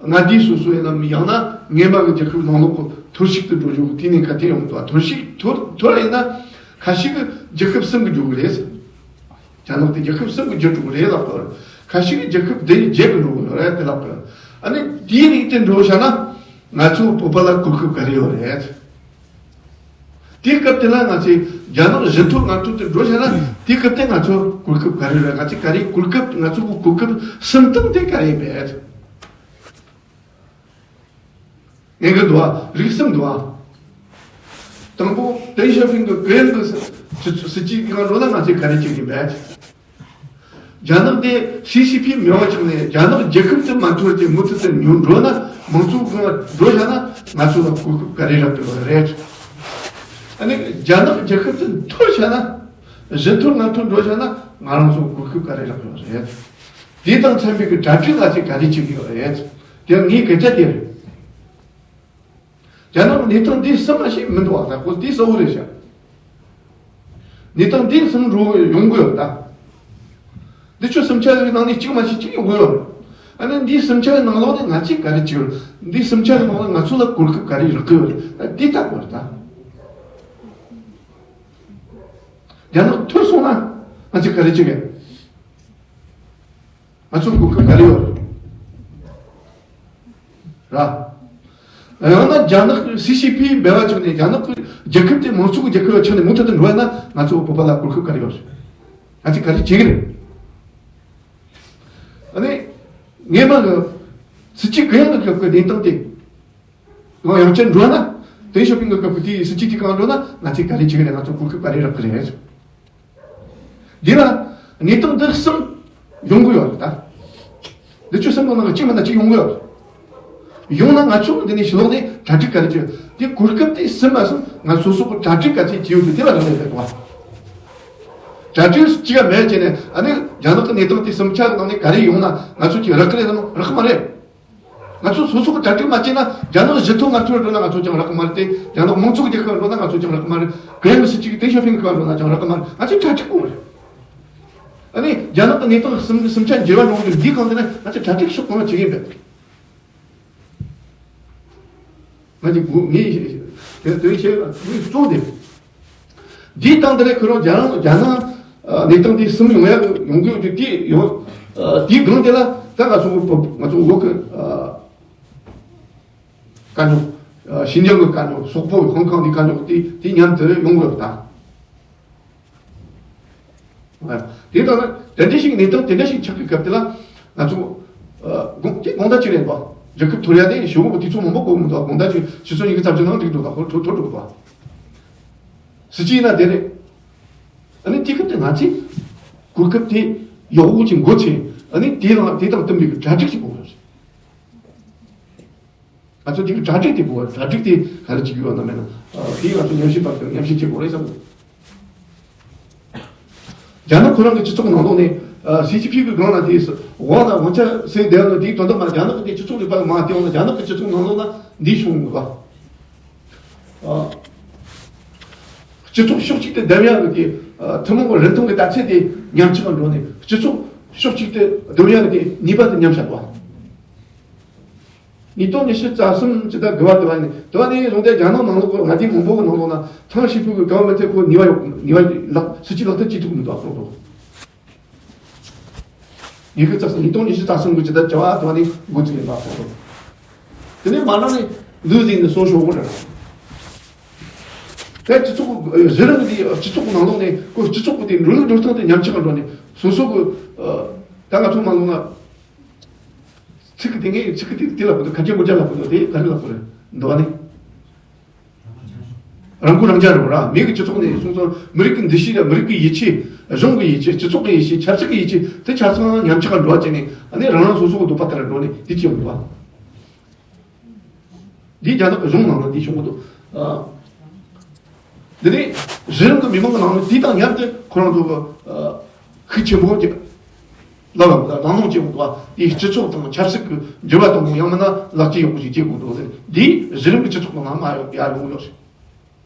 མངའ་སྡེ་སོ་སོ་ཡིན་ནམ་ཡང་ན་སྔོན་མ་གི་རྒྱལ་ཁབ་ནང་ལོགས་གི་འཐོར་ཞིག་ཏུ་འགྲོ་རྒྱུ་དེ་ནས་ག་དེ་ཡོང་འདུག་འཐོར་ཞིག་འཐོར་འཐོར་ཡིན་ན་ཁ་ཤས་ཀྱིས་རྒྱལ་ཁབ་གསུམ་གྱི་འགྲོ་གི་རེད། རྒྱ་ནག་དེ་རྒྱལ་ཁབ་གསུམ་གྱི་འགྱུར་འགྲོ་གི་རེད་ལབ་གི། ཁ་ཤས་ཀྱིས་རྒྱལ་ཁབ་དེ་བརྒྱད་ཀྱི་འགྲོ་གི་ཡོད་རེད་དེ་ལབ་གི། ཨ་ནི་དེའི་རིགས་དེ་འགྲོ་བྱ་ན་ང་ཚོ་བོད་པ་ལ་གོ་སྐབས་ག་རེ་ཡོད་རེད། དེའི་སྐབས་དེ་ལ་ང་ཚོས་རྒྱ་ནག་བཞི་མཐོ་ལྔ་མཐོ་དུ་འགྲོ་བྱ་ན་དེའི་སྐབས་དེ་ང་ཚོ་གོ་སྐབས་ག་རེ་རེད། ང་ཚོས་ག་རེ་གོ་སྐབས། ང་ཚོ་གི་གོ་སྐབས་གསུམ་སྟངས་དེ་ག་རེ་རེད། ངེས་གི་འདུག་ཨ། རིགས་གསུམ་འདུག་ཨ། དང་པོ་ཏེང་ཞའོ་ཕིང་གི་གུ་ཡངས་གི་སྲིད་སྲིད་ཇུས་སྒང་འགྲོ་ན་ང་ཚོས་ག་རེ་བྱེད་ཀྱི་རེད། རྒྱ་ནག་དེ་སི་སི་ཕི་མེད་པ་བྱུང་ནས་རྒྱ་ནག་རྒྱལ་ཁབ་དེ་མ་འཐོར་ཏེ་མུ་མཐུད་དུ་ཉུང་འགྲོ་ན་མང་གཙོ་སྒང་འགྲོ་བྱ་ན་ང་ཚོ་ལ་གོ་སྐབས་ག་རེ་རག་གི་རེད། ཨ་ནི་རྒྱ་ནག་རྒྱལ་ཁབ་དེ་འཐོར་བྱ་ན་བཞི་མཐོ་ལྔ་མཐོ་འགྲོ་བྱ་ན་ང་རང་ཚོ་གོ་སྐབས་ག་རེ་རག་གི་རེད། དེ་དང་འཚམ་པའི་གི་གྲ་སྒྲིག་ང་ཚོས་ག་རེ་བྱེད་ཀྱི་ཡོད་རེད། དེ་ངའི་སྐད་ཆ་དེ་རེད། རྒྱ་ནག་གནས་སྟངས་འདི་གསུམ་མ་ཞིག་མི་འདུག་བ། ད་ཁོ་འདི་གསལ་བོ་རེད་ཤག་གནས་སྟངས་འདི་གསུམ་འགྲོ་ཡོང་གི་ཡོད་ད། འདི་ཆོ་སུམ་ཆ་གི་ནང་ནས་གཅིག་མ་ཞིག་གཅིག་ཡོང་གི་ཡོད། ཨ་ནི་འདི་གསུམ་ཆ་གི་ནང་ལོགས་ནས་ང་ཚོས་ག་རེ་བྱེད་ཡོད། འདི་གསུམ་ཆ་གི་ནང་ལོགས་ང་ཚོ་ལ་གོ་སྐབས་ག་རེ་རག་གི་ཡོད་རེད། ད་འདི་ལྟ་དགོས་རེད་ད། རྒྱ་ནག་ཐུར་སོང་ན་ང་ཚོས་ག་རེ་བྱེད་ཀྱི་ཡོད། ང་ཚོ་གོ་སྐབས་ག་རེ་ཡོད་རེད། ཡང་ན་རྒྱ་ནག་གི་སི་སི་ཕི་འབད་བ་བྱུང་ནས་རྒྱ་ནག་གི་རྒྱལ་ཁབ་དེ་མང་གཙོ་གི་རྒྱལ་ཁབ་ལ་ཆགས་ནས་མུ་མཐུད་དུ་འགྲོ་བ་ན་ང་ཚོ་བོད་པ་ལ་གོ་སྐབས་ག་རེ་ཡོད་རེད། ང་ཚོས་ག་རེ་བྱེད་ཀྱི་རེད། ཨ་ནི་སྔོན་མ་གི་སྲིད་ཇུས་གུ་ཡངས་གི་སྐབས་ཀྱི་གནས་སྟངས་དེ་ཡང་ཡང་བསྐྱར་འགྲོ་ན། ཏེང་ཞའོ་ཕིང་གི་སྐབས་ཀྱི་དེའི་སྲིད་ཇུས་དེ་གང་འགྲོ་ན་ང་ཚོས་ག་རེ་བྱེད་ཀྱི་རེད། ང་ཚོ་གོ་སྐབས་ག་རེ་རག་གི་རེད། འདི་ལ་གནས་སྟངས་འདི་གསུམ་ཡོང་གི་ཡོད་རེད་ད། འདི་ཆོ་གསུམ་གི་ནང་གི་གཅིག་མིན་ན་གཅིག་ཡོང་གི་ཡོད་རེད། ཡོང་ན་ང་ཚོ་འདི་ནས་ཕྱི་ལོགས་ནས་གྲ་སྒྲིག་ག་རེ་བྱེད། དེ་གོ་སྐབས་དེ་གསུམ་མ་གསུམ་ང་སོ་སོ་གི་གྲ་སྒྲིག་ག་ཚད་བྱེད་ཡོད་དེ་དེ་ལ་རག་ལས་རེད་བ། གྲ་སྒྲིག་གཅིག་ག་མེད་བྱས་ནས་ཨ་ནི་རྒྱ་ནག་གི་གནས་སྟངས་དེ་གསུམ་ཆ་གི་ནང་ནས་ག་རེ་ཡོང་ན་ང་ཚོ་གཅིག་རག་གི་རེད་དམ། རག་གི་མ་རེད། ང་ཚོ་སོ་སོ་གི་གྲ་སྒྲིག་མ་བྱས་ན་རྒྱ་ནག་བཞི་མཐོ་ལྔ་མཐོར་འགྲོ་ན་ང་ཚོ་ཅང་རག་གི་མ་རེད་དེ། རྒྱ་ནག་མང་གཙོ་གི་རྒྱལ་ཁབ་འགྲོ་ན་ང་ཚོ་ཅང་རག་གི་མ་རེད། གུ་ཡངས་སྲིད་ཇུས་ཀྱི་ཏེང་ཞའོ་ཕིང་གི་སྐབས་འགྲོ་ན་ཅང་རག་གི་མ་རེད། ང་ཚོས་གྲ་སྒྲིག་དགོས་རེད། ཨ་ནི་རྒྱ་ནག་གི་གནས་སྟངས་གསུམ་གསུམ་ཆ་འགྱུར་བ་འགྲོ་གི་འདུག་འདི་གང་དེ་ན་ང་ཚོས་གྲ་སྒྲིག་ཕྱོགས་གང་ལ་བྱེད་ཀྱི་ཡིན་པས། ང་ཚོས་དགོས་ངས་དེ་དོན་བྱས་ངས་གཙོ་དེ། འདིའི་སྟེང་དེ་ལས་ཁོ་རང་རྒྱ་ནག་རྒྱ་ནག་གནས་སྟངས་དེ་གསུམ་ཡོང་ཡག་ཡོང་གི་ཡོད་རྒྱུ་དེ་ཡོད། དེའི་སྒང་དེ་ལ་ད་ང་ཚོ་ང་ཚོ་བོད་ཀྱི་དཀའ་རྙོག་ཤིན་ཅང་གི་དཀའ་རྙོག་སོག་པོ་ཧོང་ཀོང་གི་དཀའ་རྙོག་དེ་དེ་མཉམ་དུ་ཡོང་དགོས་ད། དེ་ལྟར་དེ་འདྲ་ཞིག་གནས་སྟངས་དེ་འདྲ་ཞིག་ཆགས་པའི་སྐབས་དེ་ལ་ང་ཚོ་དགོངས་དེ་དགོངས་དག་ཅིག་རེད་པ། རྒྱལ་ཁབ་འཐོར་ཡ་དེ་གཞུང་གི་དུས་ཚོད་མང་པོ་འགོར་མི་འདུག་དགོང་དག་ཅིག་ཕྱི་ཚོད་ཉི་ཤུ་རྩ་བཞི་ནང་འགྲིག་འགྲོ་དང་འཐོར་འཐོར་འགྲོ་གི་འདུག་སྲིད་སྤྱི་ཡིན་ན་དེ་རེད། ཨ་ནི་དེ་སྐབས་དེ་ང་ཚོས་གོ་སྐབས་དེ་ཡག་པོ་ཅིག་འགོ་ཚུགས། ཨ་ནི་དེ་ལ་དེ་དང་བསྟུན་པའི་གྲ་སྒྲིག་ཅིག་དགོས་རེད། ང་ཚོ་དེ་གི་གྲ་སྒྲིག་དེ་དགོས་པ། གྲ་སྒྲིག་དེ་ག་རེ་བྱེད་ཀྱི་ཡོད་ན་མེད་ན། ཨ། དེ་ང་ཚོ་ཉམས་ཞིབ་པ་དང་ཉམས་ཞིབ་བྱེད་དགོས་རེད་བསམ་གི། རྒྱ་ནག་ཁོ་རང་གི་སྤྱི་ཚོགས་ནང་ལོགས་ནས། ཨ། སི་སི་པི་གི་སྒང་ལ་དེ་དབང་ལ་དབང་ཆ་ཟིན་བསྡད་ཡོད་ན། དེའི་དོན་དག་མ། རྒྱ་ནག་གི་དེ་སྤྱི་ཚོགས་ལས་པ་ལ་མ་བལྟས་ཡོང་ན། རྒྱ་ནག་གི་སྤྱི་ཚོགས་ནང་ལོགས་ན་འདི་བྱུང་ཡོད་པ། ཨ། སྤྱི་ཚོགས་ཕྱོགས་གཅིག་ཏུ་བསྡམ་ཡག་གི་དེ། ཨ། ཐུན་མོང་གི་རིན་ཐང་གི་དར་ཚད་དེ་ཉམས་ཆག་ག་འགྲོ་ནས། སྤྱི་ཚོགས་ཕྱོགས་གཅིག་ཏུ་བསྡམ་ཡག་གི་དེ་ནུས་པ་དེ་ཉམས་ཆག་པ། ཉིས་སྟོང་ཉི་ཤུ་རྩ་གསུམ་ཇི་ལྟར་དགུ་བ་དུ་བ་ནི་དུ་བ་ནི་རྫོང་དེ་རྒྱ་ནག་ནང་ལོགས་ཀྱི་མངའ་སྡེ་མང་པོ་གི་ནང་ལོགས་ན་ཐེངས་ཤིག་ཕུག་གི་ག་བ་མི་ཚེ་ཁོ་ནུས་པ་ཡོད། ནུས་པ་ལག་སྲིད་ཇུས་ལག་བསྟར་བྱེད་ཐུབ་མི་འདུག་ཨ། ཁོང་ཚོ་ཉི་ཤུ་རྩ་གསུམ། ཉིས་སྟོང་ཉི་ཤུ་རྩ་གསུམ་གི་ཇི་ལྟར་བྱ་བ་དུ་བ་ནི་འགོ་བཙུགས་ཡིན་པ། ཁོང་ཚོ་དེ་ནས་མ་ནང་ནས་ལུས་ཟིན་ནས་སོ་ཤོག་གོ་རེད། དེ་སྤྱི་ཚོགས་གཞི་རིམ་གྱི་སྤྱི་ཚོགས་ནང་ལོགས་ནས་ཁོ་སྤྱི་ཚོགས་ཀྱི་དེ་འགྲོ་ལུགས་འགྲོ་སྟངས་དེ་ཉམས་ཆག་ག་འགྲོ་ནས་སོ་སོ་གི། ད་ང་ཚོ་མ་ལོག་ན། ཚིག་གི་དེ་ངས་ཚིག་གི་དེ་དེ་ལ་གོ་དུ་ཁ་རྒྱ་མོ་རྒྱ་ལ་གོ་དུ་དེ་ག་རེ་ལ་གོ་རེད་འདུག་ཨ་ནི། རང་མགོ་རང་འཇགས་རེད་ར། མི་གི་སྤྱི་ཚོགས་ནས་སོང་ཙང་མི་རིགས་ཀྱི་འདུ་ཤེས་ལ། མི་རིགས་ཀྱི་ཡིད་ཆེས། གཞུང་གི་ཡིད་ཆེས། སྤྱི་ཚོགས་ཀྱི་ཡིད་ཆེས། ཆབ་སྲིད་ཀྱི་ཡིད་ཆེས་དེ་ཆ་ཚང་ཉམས་ཆག་འགྲོ་བ་བྱས་ནས། ཨ་ནི་རང་རང་སོ་སོ་གི་འདོད་པ་ལྟར་འགྲོ་ནས་དེ་བྱེད་འོང་བ། འདི་རྒྱ་ནག་གི་གཞུང་ནང་ལ་འདི་བྱུང་གི་འདུག་ཨ། འདི་ནི་གཞི་རིམ་གྱི་མི་མང་གི་ནང་ནས་དེ་དང་མཉམ་དུ་ཁོ་རང་ཚོ་གི། ཨ། ཤུགས་ཆེན་པོ་ཅིག་ལབ་ལ་ལམ་ལྷོང་བྱེད་དགོས་འདུག་པ། དེའི་སྤྱི་ཚོགས་དང་ཆབ་སྲིད་ཀྱི་འགྱུར་བ་གཏོང་དགོས། ཡང་མིན་ན་ལག་ཁྱེར་ཡག་པོ་ཞིག་བྱེད་དགོས་འདུག་ཟེར། འདིས་གཞི་རིམ་གྱི་སྤྱི་ཚོགས་ནང་ལ་མར་ཡོང་ཡར་ཡོང་གི་ཡོད་རེད།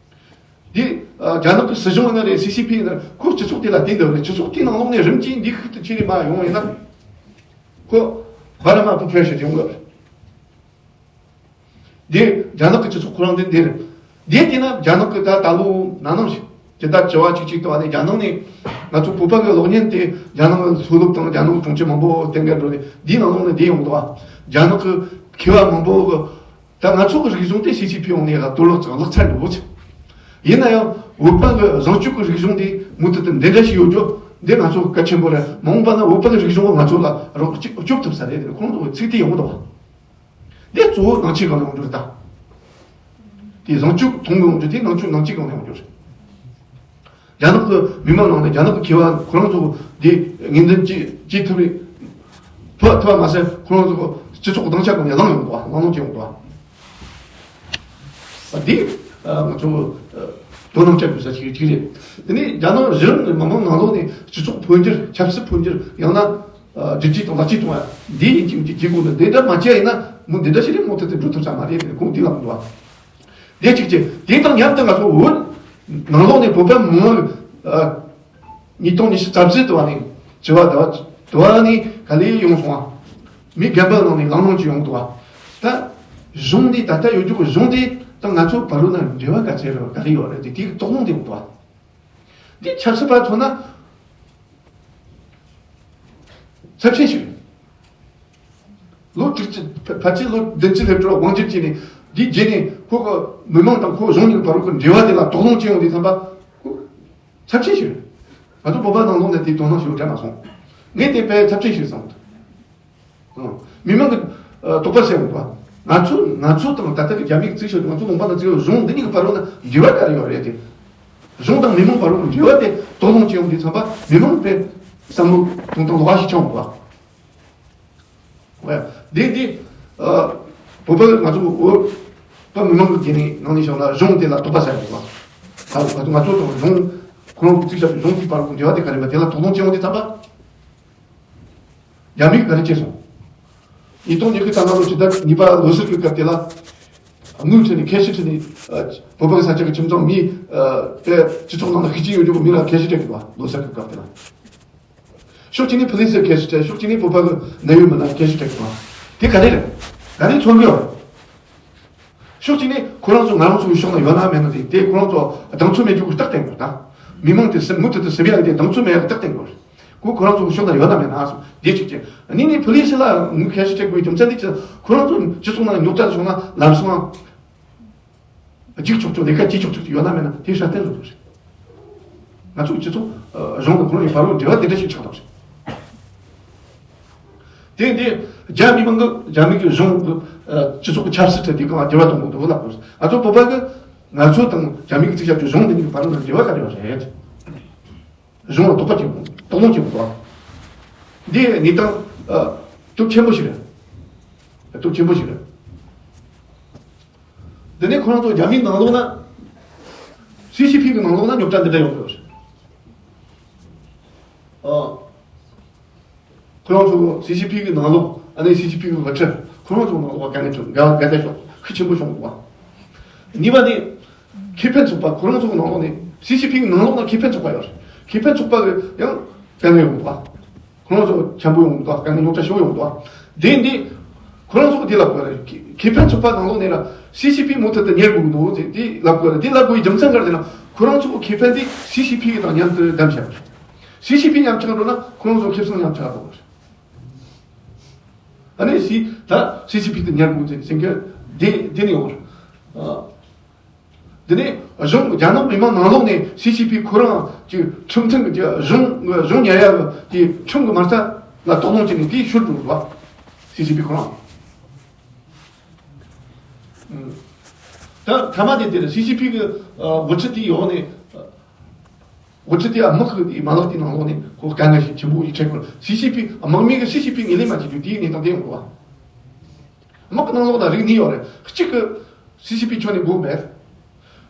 འདི། ཨ། རྒྱ་ནག་གི་སྲིད་གཞུང་ཡིན་ན་རེད། སི་སི་པི་ཡིན་ན་རེད། ཁོ་སྤྱི་ཚོགས་དེ་ལ་བརྟེན་དགོས་རེད། སྤྱི་ཚོགས་དེའི་ནང་ལོགས་ནས་རིམ་གྱིས་འདི་ཤུགས་དེ་ཆེ་རུ་མར་ཡོང་བ་ཡིན་ན། ཁོ་བར་མ་པུ་ཕེ་ཤ་ཡོང་གི་རེད། འདི་རྒྱ་ནག་གི་སྤྱི་ཚོགས་ཁོ་རང་འདི་འདི་རེད། འདི་བལྟས་ན་རྒྱ་ནག་གི་ད་ད་ལོ་ན་ནིང་ཞིག་ཇི་ལྟར་བྱ་བ་གཅིག་གཅིག་ཏུ་བ་ནས། རྒྱ་ནག་ནས་ང་ཚོ་བོད་པ་གི་གློག་བརྙན་དེ་རྒྱ་ནག་གི་མཚོ་རླབས་དང་རྒྱ་ནག་གི་གྲོང་ཁྱེར་མང་པོ་བསྟན་ག་འགྲོ་ནས། འདིའི་ནང་ལོགས་ནས་འདི་ཡོང་འདུག་བ། རྒྱ་ནག་གི་མཁས་པ་མང་པོ་གི། ད་ང་ཚོ་གི་རིག་གཞུང་དེ་སི་སི་པི་ཡོང་ནས་ག་གཏོར་བརླག་ཚང་ལག་ཚར་འགྲོ་གི། ཡིན་ན་ཡང་བོད་པ་གི་བཟང་སྤྱོད་ཀྱི་རིག་གཞུང་དེ་མུ་མཐུད་དུ་འདི་འདྲ་ཞིག་ཡོད་རྒྱུ་འདི་ང་ཚོ་གལ་ཆེན་པོ་རེད། མ་འོངས་པ་ན་བོད་པ་གི་རིག་གཞུང་ང་ཚོ་ལ་རོགས་གཅིག་སྐྱོབ་ཐུབ་ས་རེད། ཁོང་ཚོ་གི་ཚིག་དེ་ཡོང་གི་འདུག་བ། འདི་གཙོ་བོ་ནང་ཆོས་སྒང་ནས་ཡོང་རྒྱུ་རེད་ད། དེ་བཟང་སྤྱོད་མཐོང་གི་ཡོང་རྒྱུ་དེ་ནང་ཆོས་ནང་ཆོས་སྒང་ནས་ཡོང་རྒྱུ་རེད། རྒྱ་ནག་གི་མི་མང་ནང་ནས་རྒྱ་ནག་གི་མཁས་པ་ཁོ་རང་ཚོ་དེ་ངོས་འཛིན་བྱེད་བྱེད་ཐུབ་རེད། ཐུབ་ཐུབ་པ་མ་ཟད་ཁོ་རང་ཚོ་སྤྱི་ཚོགས་གི་སྡིངས་ཆ་སྒང་ནས་བླངས་ཡོང་འདུག་བ། བླངས་བླངས་བྱས་ཡོང་འདུག་བ། འདི་ང་ཚོ་དོ་སྣང་བྱ་དགོས་ས་ཞིག་ཅིག་རེད། དེ་ནས་རྒྱ་ནག་གཞི་རིམ་ནས་མི་མང་ནང་ལོགས་ནས་སྤྱི་ཚོགས་འཕོ་འགྱུར། ཆབ་སྲིད་འཕོ་འགྱུར། ཡང་ན་སྒྲིག་གཞི་དང་ལག་ཁྱེར་གཏོང་བ་འདི་ཡིན་གཅིག་མིན་གཅིག་བྱེད་དགོས་འདུག་འདི་འདྲ་མ་བྱས་ཡིན་ན་མུ་འདི་འདྲ་ཞིག་རེད། མུ་མཐུད་དུ་འགྲོ་ཐུབ་ས་མ་རེད། དེ་ཁོང་འདི་ལབ་འདུག་བ། དེ་གཅིག་བྱས། དེ་དང་མཉམ་དུ་ང་ཚོ་བོད་ནང་ལོགས་ནས་བོད་པ་མི་མང་གི། ཨ། ཉིས་སྟོང་ཉི་ཤུ་རྩ་བཞི་དུ་བ་ནས་བྱ་བ་དུ་བ་དུ་བ་ནས་ག་ལེ་ཡོང་སོང་བ། མི་རྒན་པ་ནང་ནས་ལམ་ལྷོང་ཅིག་ཡོང་འདུག་བ། ད་གཞུང་འདི་ད་ལྟ་ཡོད་རྒྱུ་གི་གཞུང་འདི་དང་ང་ཚོ་བར་ལ་ན་འབྲེལ་བ་ག་ཚད་རེད། ག་རེ་ཡོད་རེད། དེ་དེ་གི་དོགས་སློང་དེ་ཡོང་འདུག་བ། འདི་ཆབ་སྲིད་པ་མཚོན་ན་ཚབས་ཆེན་ཞིག་རེད། ལོ་དྲུག་ཅུ་ཕལ་ཆེར་ལོ་བདུན་ཅུ་སླེབས་འགྲོ་དབང་སྒྱུར་བྱས་ནས། འདིའི་རྗེས་ནས་ཁོ་གི་མི་མང་དང་ཁོ་གཞུང་གཉིས་བར་གྱི་འབྲེལ་བ་དེ་ལ་དོགས་སློང་བྱས་ཡོང་དུས་ཙམ་པ་ཁོ་ཚབས་ཆེན་ཞིག་རེད། ང་ཚོ་བོད་པ་ནང་ལོགས་ནས་དེའི་དོ་སྣང་ཞུ་དྲན་མ་སོང་། ངས་དེ་དཔེ་ཚབས་ཆེན་ཞིག་བསམ་འདུག་མི་མང་གི་ཨ་དོགས་པ་སེལ་འོང་བ། ང་ཚོ་ང་ཚོ་དང་ད་ལྟ་གི་རྒྱ་མིའི་རྩིས་ཤོད། ང་ཚོ་ལུང་པ་ན་རྩིས་ཤོད། གཞུང་འདི་གཉིས་ཀྱི་བར་ལ་ན་འབྲེལ་བ་ག་རེ་ཡོད་རེད་དེ། གཞུང་དང་མི་མང་བར་ལ་འབྲེལ་བ་དེ་དོགས་སློང་བྱས་ཡོང་དུས་ཙམ་པ་མི་མང་དཔེ་བསམ་བློ་གཏོང་སྟངས་ལོགས་ཀ་ཞིག་ཆགས་འོང་བ། འོ་ཡ། འདི་འདི་ཨ་བོད་པ་ང་ཚོ་བོད་པ་མི་མང་གི་སྒེར་ནས་ནང་ནས་བྱུང་ན་གཞུང་དེ་ལ་དོགས་པ་ཟ་ཡོང་བ། ད་ང་ཚོ་ང་ཚོ་དང་གཞུང་ཁོ་རང་གི་རྩིས་ཞབས་ཀྱི་གཞུང་དེའི་བར་གྱི་འབྲེལ་བ་དེ་ག་རེ་མ་དེ་ལ་དོགས་སློང་བྱེད་ཡོང་དུས་ཙམ་པ། རྒྱ་མིས་ག་རེ་བྱས་སོང་། ཉིས་སྟོང་ཉི་ཤུ་རྩ་ལྔ་ལོ་ཕྱི་ཟླ་གཉིས་པ་ལོ་གསར་གྱི་སྐབས་དེ་ལ། དངུལ་ཁྲིད་ནས་ཁེ་ཤི་ཁྲིད་ནས་ཨ་བོད་པ་གི་ས་ཆ་གི་ཁྱིམ་ཚང་མི་ཨ་དེ་སྤྱི་ཚོགས་ནང་ལ་ཤུགས་རྐྱེན་ཡོད་རྒྱུ་གི་མི་ལ་ཁེ་ཤི་སྤྲད་དགོས་པ། ལོ་གསར་གྱི་སྐབས་དེ་ལ། ཕྱོགས་གཅིག་ནས་ཕུ་ལི་སི་ཁེ་ཤི་སྤྲད། ཕྱོགས་གཅིག་ནས་བོད་པ་གི་གནད་ཡོད་མི་སྣ་ཁེ་ཤི་སྤྲད་དགོས་པ། དེ་ག་རེ་རེད། ག་རེ་མཚོན་གི་ཡོད། ཕྱོགས་གཅིག་ནས་ཁོ་རང་ཚོ་ང་རང་ཚོའི་ཕྱོགས་ན་ཡོད་ན་མེད་ན་དེ་དེ་ཁོ་རང་ཚོ་གདེང་ཚོད་མེད་རྒྱུ་གི་རྟགས་བསྟན་དགོས་ད། མི་མང་དེ་སེམས་མུ་མཐུད་དུ་སེམས་ཡག་དེ་གདེང་ཚོད་མེད་ཡག་གི་རྟགས་བསྟན་དགོས། ཁོ་ཁོ་རང་ཚོ་ཕྱོགས་ན་ཡོད་ན་མེད་ན་སོང་དེ་གཅིག་བྱས། གཉིས་ནས་ཕུ་ལི་སི་ལ་ངོས་ཁ་ཤས་སྤྲད་དགོས་རྒྱུ་མཚན་དེ་ཅི། ཁོ་རང་ཚོ་སྤྱི་ཚོགས་ནང་རྙོག་དྲ་བྱུང་ན་ལམ་སང་འཇིག་ཆོག་ཆོག་ལས་ཀ་བྱེད་ཆོག་ཆོག་ཅིག་ཡོད་ན་མེད་ན་དེ་སྲ་བརྟན་བཟོ་དགོས་རེད། ང་ཚོའི་སྤྱི་ཚོགས་གཞུང་དང་ཁོ་རང་གི་བར་ལ་འབྲེལ་བ་དེ་འདྲ་ཞིག་ཆགས་དགོས་རེད། དེ་འདི་ རྒྱ་མི་མང་གི་རྒྱ་མི་གི་གཞུང་གི་ཨ་སྤྱི་ཚོགས་ཀྱི་ཆབ་སྲིད་དེ་གང་འགྱུར་བ་གཏོང་དགོས་འདུག་ལབ་དགོས། ང་ཚོ་བོད་པ་གི་ང་ཚོ་དང་རྒྱ་མི་གི་ཚིག་ཞབས་ཀྱི་གཞུང་འདི་གཉིས་ཀྱི་བར་ན་འབྲེལ་བ་ག་རེ་ཡོད་རེད། གཞུང་ལ་དོགས་པ་བྱེད་དགོས། དོགས་སློང་བྱེད་དགོས་འདུག་འདི་གནས་སྟངས་ཨ་སྟོབས་ཆེན་པོ་ཞིག་རེད། སྟོབས་ཆེན་པོ་ཞིག་རེད། འདི་ནས་ཁོ་རང་ཚོ་རྒྱ་མིའི་ནང་ལོགས་ན། སི་སི་པི་གི་ནང་ལོགས་ན་རྙོག་དྲ་འདི་འདྲ་ཡོང་གི་ཡོད་རེད། ཨ། ཁོ་རང་ཚོ་སི་སི་པི་གི་ནང་ལོགས་ཨ་ནི་སི་སི་པི་གི་དབུ་ཁྲིད་ཁོ་རང་ཚོ་ནང་ལོགས་ལ་དཀའ་ངལ་འཕྲད་འགལ་འགལ་ཟླ་ཤོག་ཤུགས་ཆེན་པོ་བྱུང་འདུག་བ། གཉིས་པ་ནི། ཁེ་ཕན་ཚོགས་པ་ཁོ་རང་ཚོ་གི་ནང་ལོགས་ནས་སི་སི་པི་གི་ནང་ལོགས་ན་ཁེ་ཕན་ཚོགས་པ་ཡོད་རེད། ཁེ་ཕན་ཚོགས་པ་གི་ཡང་དཀའ་ངལ་ཡོང་འདུག་བ། ཁོ་རང་ཚོ་འཆམ་པོ་ཡོང་འདུག་དཀའ་ངལ་རྙོག་དྲ་ཞེ་པོ་ཡོང་འདུག་དེ་འདི། ཁོ་རང་ཚོ་འདི་ལབ་དགོས་རེད། ཁེ་ཁེ་ཕན་ཚོགས་པ་ནང་ལོགས་ནས་ལ་སི་སི་པི་མུ་མཐུད་དུ་གཉེར་དགོས་འདུག་ཟེར་འདི་ལབ་དགོས་རེད། འདི་ལབ་དགོས་པའི་རྒྱུ་མཚན་ག་རེ་ཟེར་ན་ཁོ་རང་ཚོ་ཁེ་ཕན་འདི་སི་སི་པི་གི་དང་མཉམ་དུ་བདམས་བྱས་པ་རེད། སི་སི་པི་མཉམ་ཆགས་འགྲོ་ན་ཁོ་རང་ཚོ་ཁེ་བཟང་མཉམ་ཆགས་འགྲོ་དགོས་རེད། ཨ་ནི་སི་ད་སི་སི་པི་དུ་གཉེར་དགོས་ཟེར་ཟེར་མཁན་འདི་འདི་ནས་ཡོང་བ་རེད། འདི་ནས་གཞུང་རྒྱ་ནག་མི་དམངས་ནང་ལོགས་ནས་སི་སི་པི་ཁོ་རང་གི་ཁྲིམས་མཐུན་གྱི་གཞུང་གཞུང་ཉར་ཡག་གི་ཁྲིམས་ཀྱི་མ་རྩ་ལ་དོགས་སློང་བྱས་ནས་དེའི་ཤུལ་འགྲོ་བ། སི་སི་པི་ཁོ་རང་། ད་མཐའ་མ་དེ་དེར་སི་སི་པི་གི་དབུ་ཁྲིད་དེའི་འོག་ནས། དབུ་ཁྲིད་དེ་དམག་གི་མ་ལག་དེའི་ནང་ལོགས་ནས་ཁོ་དཀའ་ངལ་ཞིག་ཆེན་པོ་ཞིག་འཕྲད་དགོས། སི་སི་པི་དམག་མི་གི་སི་སི་པི་ངོས་ལེན་མ་བྱེད་རྒྱུ་དེའི་གནས་སྟངས་དེ་ཡོང་གི་བ། དམག་གི་ནང་ལོགས་ན་རིགས་གཉིས་ཡོད་རེད། གཅིག་གི་སི་སི་པི་ཕྱོགས་ནས་དགོས་མེད།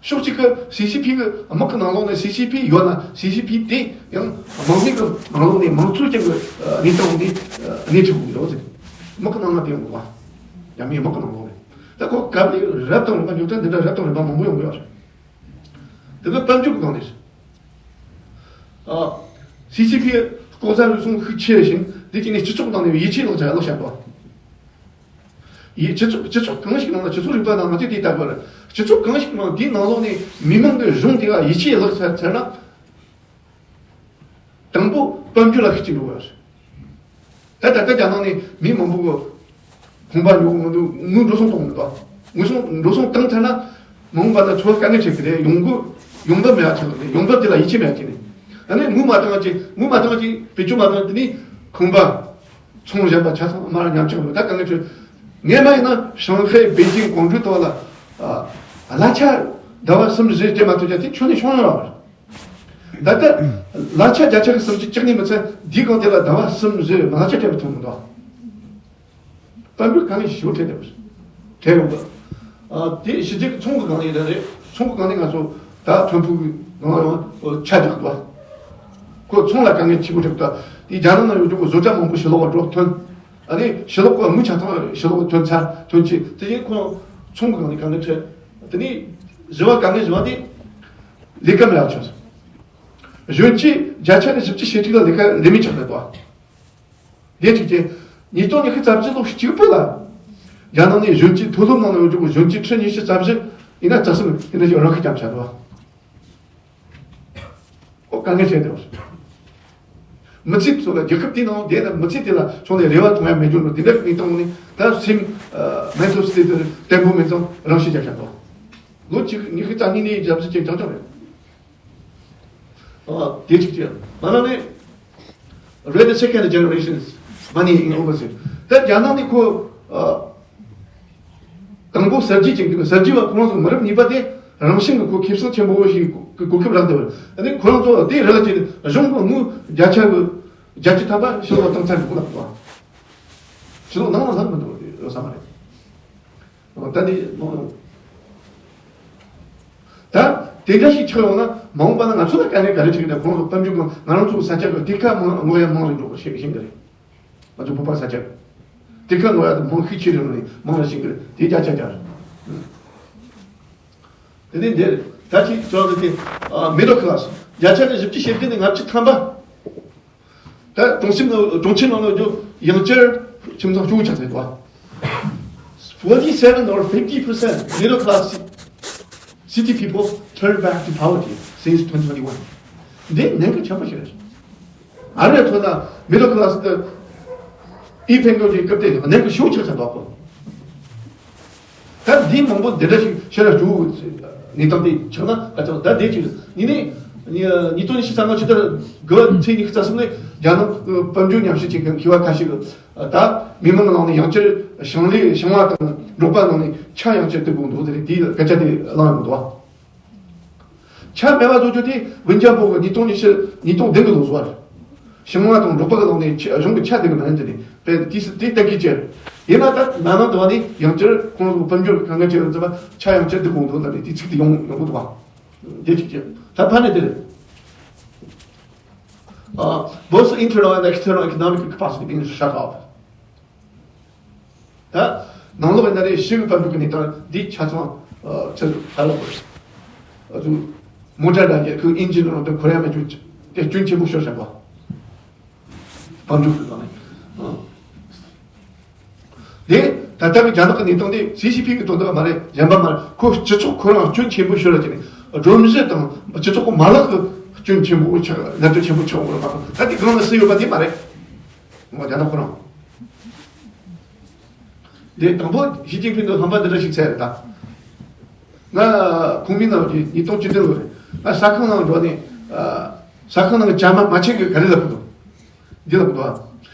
ཕྱོགས་གཅིག་གི་སི་སི་པི་གི་དམག་གི་ནང་ལོགས་ནས་སི་སི་པི་ཡོད་ན་སི་སི་པི་དེ་ཡང་དམག་མི་གི་ནང་ལོགས་ནས་མང་ཚོགས་ཀྱི་གནས་སྟངས་ནས་གནས་ཁྲིད་དགོས་ཡོད་ཟེར། དམག་གི་ནང་ན་དེ་ཡོང་གི་བ། ཡང་མིའི་དམག་གི་ནང་ལོགས་ནས་ད་ཁོ་གབ་ལི་རབ་དང་རིམ་པ་ཉོ་ཐབས་འདི་འདྲ་རབ་དང་རིམ་པ་མང་པོ་ཡོང་གི་ཡོད་རེད། དེ་ནི་དཔལ་འབྱོར་གྱི་སྒང་ནས། ཨ། སི་སི་པི་ལྐོག་ཟ་རུལ་སུངས་ཤུགས་ཆེ་ཞིང་དེ་གཅིག་ནས་སྤྱི་ཚོགས་ནང་ནས་ཡིད་ཆེས་ལོག་ཆ་ལོག་བྱ་དོ། ཡིད་སྤྱི་ཚོགས་སྤྱི་ཚོགས་གང་ཞིག་ནང་ལ་སྤྱི་ཚོགས་རིག་པ་ནང་ང་ཚོས་དེ་ལྟ་དགོས་རེད། སྤྱི་ཚོགས་གང་ཞིག་ནང་དེའི་ནང་ལོགས་ནས་མི་མང་གི་གཞུང་དེ་ལ་ཡིད་ཆེས་ལོག་ཚར་ཚར་ན། དང་པོ་དཔལ་འབྱོར་ལ་ཤུགས་རྐྱེན་འགྲོ་བ་རེད། ད་ད་ལྟ་རྒྱ་ནག་ནས་མི་མང་པོ་གི་ཁང་པ་ཉོ་གི་མི་འདུག་དངུལ་འགྲོ་སོང་གཏོང་གི་མི་འདུག་དངུལ་སོང་འགྲོ་སོང་བཏང་ཚར་ན་མ་འོངས་པ་ན་འཚོ་བ་དཀའ་ངལ་འཕྲད་གི་རེད། ཡོང་འབབ་ཡོང་འབབ་མེད་པ་ཆགས་གི་རེད། ཡོང་འབབ་དེ་ལ་ཡིད་ཆེས་མེད་པ་ཆགས་ནས། ཨ་ནི་དངུལ་མ་བཏང་ཅིག་དངུལ་མ་བཏང་ཅིག་བེད་སྤྱོད་མ་བཏང་དེ་ནི་ཁང་པ་ཚོང་གཞན་པ་ཆ་ཚང་མར་ཉམས་ཆག་འགྲོ། ད་དཀའ་ངལ་འཕྲད། ངས་མ་ཡིན་ན་ཧྲང་ཧའེ་པེ་ཅིང་ཀོང་ཀྲུའུ་ཐོག་ལ་ཨ་གླ་ཆ་ཟླ་བ་གསུམ་བཞི་སྤྲད་མ་ཐུབ་ཀྱང་དེ་ཁྱོན་ནས་ཤོང་ཡོད་རེད། ད་ལྟ་གླ་ཆ་བརྒྱ་ཆ་གི་སུམ་ཅུ་བཅུ་གཉིས་མི་ཚད་འདིའི་སྒང་དེ་ལ་ཟླ་བ་གསུམ་བཞི་གླ་ཆ་སྤྲད་པ་མཐོང་མི་འདུག་དཔལ་འབྱོར་དཀའ་ངལ་ཞེ་པོ་འཕྲད་བསྡད་པ་རེད། འཕྲད་ཡོང་གི། ཨ་དེ་ཕྱི་རྒྱལ་གྱི་ཚོང་གི་སྒང་ནས་རེད་རེད། ཚོང་གི་སྒང་ནས་ང་ཚོ་ད་ཐོན་ཕུག་གི་ནང་ཡང་ཆ་རྒྱག་འདུག་ཁོ་ཚོང་ལ་དཀའ་ངལ་ཆེ་པོ་འཕྲད་འདུག་དེ་རྒྱ་ནག་ནང་ཡོད་རྒྱུ་གི་བཟོ་གྲྭ་མང་པོ་ཕྱི་ལོགས་ལ་འགྲོ་ཐོན། ཨ་ནི་ཕྱི་ལོགས་གི་དངུལ་ཆ་ཚང་ཕྱི་ལོགས་ཐོན་ཚར་ཐོན་ཆེ་དེ་ཡིན་ཁོ་ཚོང་གི་སྒང་ནས་དཀའ་ངལ་འཕྲད། དེ་ནས་བཞི་བ་དཀའ་ངལ་བཞི་བ་དེ་ལས་ཀ་མེད་པ་བྱུང་སོང་། གཞོན་སྐྱེས་བརྒྱ་ཆ་ནས་བཞི་བཅུ་ཞེ་དྲུག་ལ་ལས་ཀ་ལས་མེད་ཆགས་བསྡད་པ། དེ་གཅིག་བྱས། ཉིས་སྟོང་ཉི་ཤུ་རྩ་བཞི་ལོ་གཅིག་པོ་ལ། རྒྱ་ནག་ནས་གཞོན་སྐྱེས་མཐོ་སློབ་ནང་ལ་ཡོད་རྒྱུ་གཞོན་སྐྱེས་ཁྲི་ཉི་ཤུ་རྩ་བཞི་ཡིན་ན་རྩ་གསུམ་དེ་འདྲ་ཞིག་རང་ཤི་རྐྱང་ཆགས་འདུག་ཨོ་དཀའ་ངལ་འཕྲད་འདུག་མི་ཚེ་ཚོ་ལ་རྒྱལ་ཁབ་དེའི་ནང་བསྡད་ན་མི་ཚེ་དེ་ལ་ཕྱོགས་ནས་རེ་བ་མཐོང་ཡ་མེད་རྒྱུ་འགྲོ་དེ་འདྲ་གི་གནས་སྟངས་ནས་ད་སེམས་མེན་ཊལ་སི་ཊེ་ཊི་བརྟན་པོ་མེད་ཙང་རང་ཤི་རྒྱག་ཆགས་འདུག་ལོ་གཅིག་ཉི་ཤུ་རྩ་གཉིས་ནས་རྒྱབ་ཟི་ཅན་རྐྱང་རྐྱང་རེད། ཨ་དེ་གཅིག་བྱས། ང་རང་ནི་We're the second generations money in overseas. ད་རྒྱ་ནག་ནི་ཁོ་ཨ་དང་པོ་གསར་བརྗེ་ཅན་གྱི་གསར་བརྗེ་བ་ཁོང་ཚོ་མི་རབས་གཉིས་པ་དེ་རང་བཞིན་གྱི་ཁོ་ཁེ་བཟང་ཆེན་པོ་ཞིག་གི་གོ་སྐབས་རག་འདུག་ཨ་ནི་ཁོ་རང་ཚོ་དེ་རེ་བ་ཅན་གཞུང་གི་དངུལ་བརྒྱ་ཆ་གི་བརྒྱད་ཅུ་ཐམ་པ་ཕྱི་ལོགས་བཏང་ཚར་འདུག་ལབ་འདུག་ཕྱི་ལོགས་ནང་ལ་ལྷག་མི་འདུག་ཡོད་ས་མ་རེད། ད་འདི་མང་ཡོང་། ད་དེ་འདྲ་ཞིག་ཆགས་ཡོང་ན་མ་འོངས་པ་ན་ང་ཚོ་ལ་དཀའ་ངལ་ག་རེ་འཕྲད་ཀྱི་རེད། ཁོང་ཚོ་དཔལ་འབྱོར་གྱི་ང་རང་ཚོའི་ས་ཆ་གི་གཏེར་ཁ་མང་ངོ་ཡ་མང་རེ་འགྲོ་གི་ཤེས་ཤེས་གི་རེད། ང་ཚོ་བོད་པ་ས་ཆ་གི་གཏེར་ཁ་ངོ་ཡ་དང་མང་ཤུགས་ཆེ་རེ་རེད་མང་རེ་ཤེས་གི་རེད། དེ་རྒྱ་ཆ་རྒྱ་རེད། དེ་ནས་འདིར་ད་ཅིག་ཙོག་གི་དེ་middle class བརྒྱ་ཆ་ནས་བཞི་བཅུ་ཞེ་བདུན་ནས་ལྔ་བཅུ་ཐམ་པ། ད་གྲོང་གསེབ་ནང་གྲོང་ཁྱེར་ནང་ལ་འཇོག་ཡང་བསྐྱར་ཁྱིམ་ཚང་སྐྱོ་བོ་ཆགས་ནས་འདུག Forty-seven or fifty percent middle class ci- city people turn back to poverty since twenty twenty-one. འདི་ནན་གི་ཆེན་པོ་ཞིག་རེད། ཨ་རིའི་ཐོག་ན་middle class དེ་ཨི་ཕན་གོ་གི་སྐབས་དེ་ནན་གི་ཤུགས་ཆེ་ཆགས་འདུག་གོ། ད་འདི་མང་པོ་འདི་འདྲ་ཞིག་ཤེས་ར་བཅུག་ནི་དང་དེ་ཆགས་ན་ཁ་ཆགས་ད་དེ་ཅིག་ཡིན་ནི་ ཉིས་སྟོང་ཉི་ཤུ་རྩ་ལྔ་ཕྱི་ཟླ་དགུ་པ་ཚེས་ཉི་ཤུ་རྩ་གསུམ་ནས་རྒྱ་ནག་གི་དཔལ་འབྱོར་ཉམས་ཞིབ་བྱེད་མཁན་མཁས་པ་ཁ་ཤས་ཀྱིས་ད་མི་མང་གི་ནང་ནས་ཡང་བསྐྱར་ཞིང་ལས་ཞིང་པ་དང་འབྲོག་པ་ནང་ནས་ཆ་ཡང་བསྐྱར་སྡུད་དགོས་འདུག་ཟེར་ནས་དེའི་སྐད་ཆ་དེ་གླེང་ཡོང་འདུག་བ། ཆ་མེད་པ་བཟོ་རྒྱུ་དེ་ཝུན་ཅང་པོ་གི་ཉིས་སྟོང་ཉི་ཤུ་ཉིས་སྟོང་བདུན་གི་ལོ་བཟོ་བ་རེད། ཞིང་པ་དང་འབྲོག་པ་གི་ནང་ནས་ཆ་གཞུང་གི་ཆ་དེ་གི་མ་ཡིན་ཟེར་ནས་དཔེ་དེ་དེ་གཏན་འཁེལ་བྱས། ཡིན་ན་ད་ནང་ནང་དུ་བ་ནས་ཡང་བསྐྱར་ཁོང་ཚོ་དཔལ་འབྱོར་གི་དཀའ་ངལ་ཆེ་བ་ཚོ་ཆ་ཡང་བསྐྱར་སྡུད་དགོས་འདུག་ལབ་ནས་དེ་ཚིག་དེ་ཡོང་ཡོང་གི་འདུག་བ། དེ་གཅིག་བྱས། ད་ཕ་ནས་དེ་རེད། ཨ། Both internal and external economic capacity being shut off. ད་ནང་ལོགས་ཡིན་ན་རེད། ཕྱི་གི་དཔལ་འབྱོར་གི་གནས་སྟངས་འདི་ཆ་ཚང་ཨ་ཚུར་ཧ་ལོ་དགོས། ཨ་ཚུར་མོ་ཊ་འདྲ་གི་ཁོའི་ཨིན་ཇིན་ནང་དུ་ཁོ་རང་མེད་རྒྱུ་དེ་སྐྱོན་ཆེན་པོ་ཤོར་བཞག་པ། དཔལ་འབྱོར་གི་ཐོག་ནས། ཨ། དེ་ད་ལྟ་གི་རྒྱ་ནག་གི་གནས་སྟངས་དེ་སི་སི་པི་གི་དོན་དག་མ་རེད། གཞན་པ་མ་རེད། ཁོ་སྤྱི་ཚོགས་ཁོ་རང་སྐྱོན་ཆེན་པོ་ཤོར་བ་བྱས་ནས་སྒྲོམ་གཞི་དང་སྤྱི་ཚོགས་ཀྱི་མ་ལག་གི་སྐྱོན་ཆེན་པོ་ཆགས། གནད་དོན་ཆེན་པོ་ཆགས་ཡོང་གི་རེད་མ་གཏོགས། ད་དེ་གང་ལ་སུ་ཡོད་པ་དེ་མ་རེད། ངོ་རྒྱ་ནག་ཁོ་རང་། དེ་དང་པོ་ཞི་ཅིན་ཕིང་གི་ཧམ་པ་འདི་འདྲ་ཞིག་བཙལ་རེད་ད། ང་ཁོང་མིན་ནང་གི་ཉིས་སྟོང་བཅུ་བདུན་ལོ་རེད། ང་ཟ་ཁང་ནང་འགྲོ་ནས་ཨ། ཟ་ཁང་ནང་གི་ཇ་མ་མ་ཆད་གི་ག་རེ་ལབ་གི་འདུག་འདི་ལབ་གི་འདུག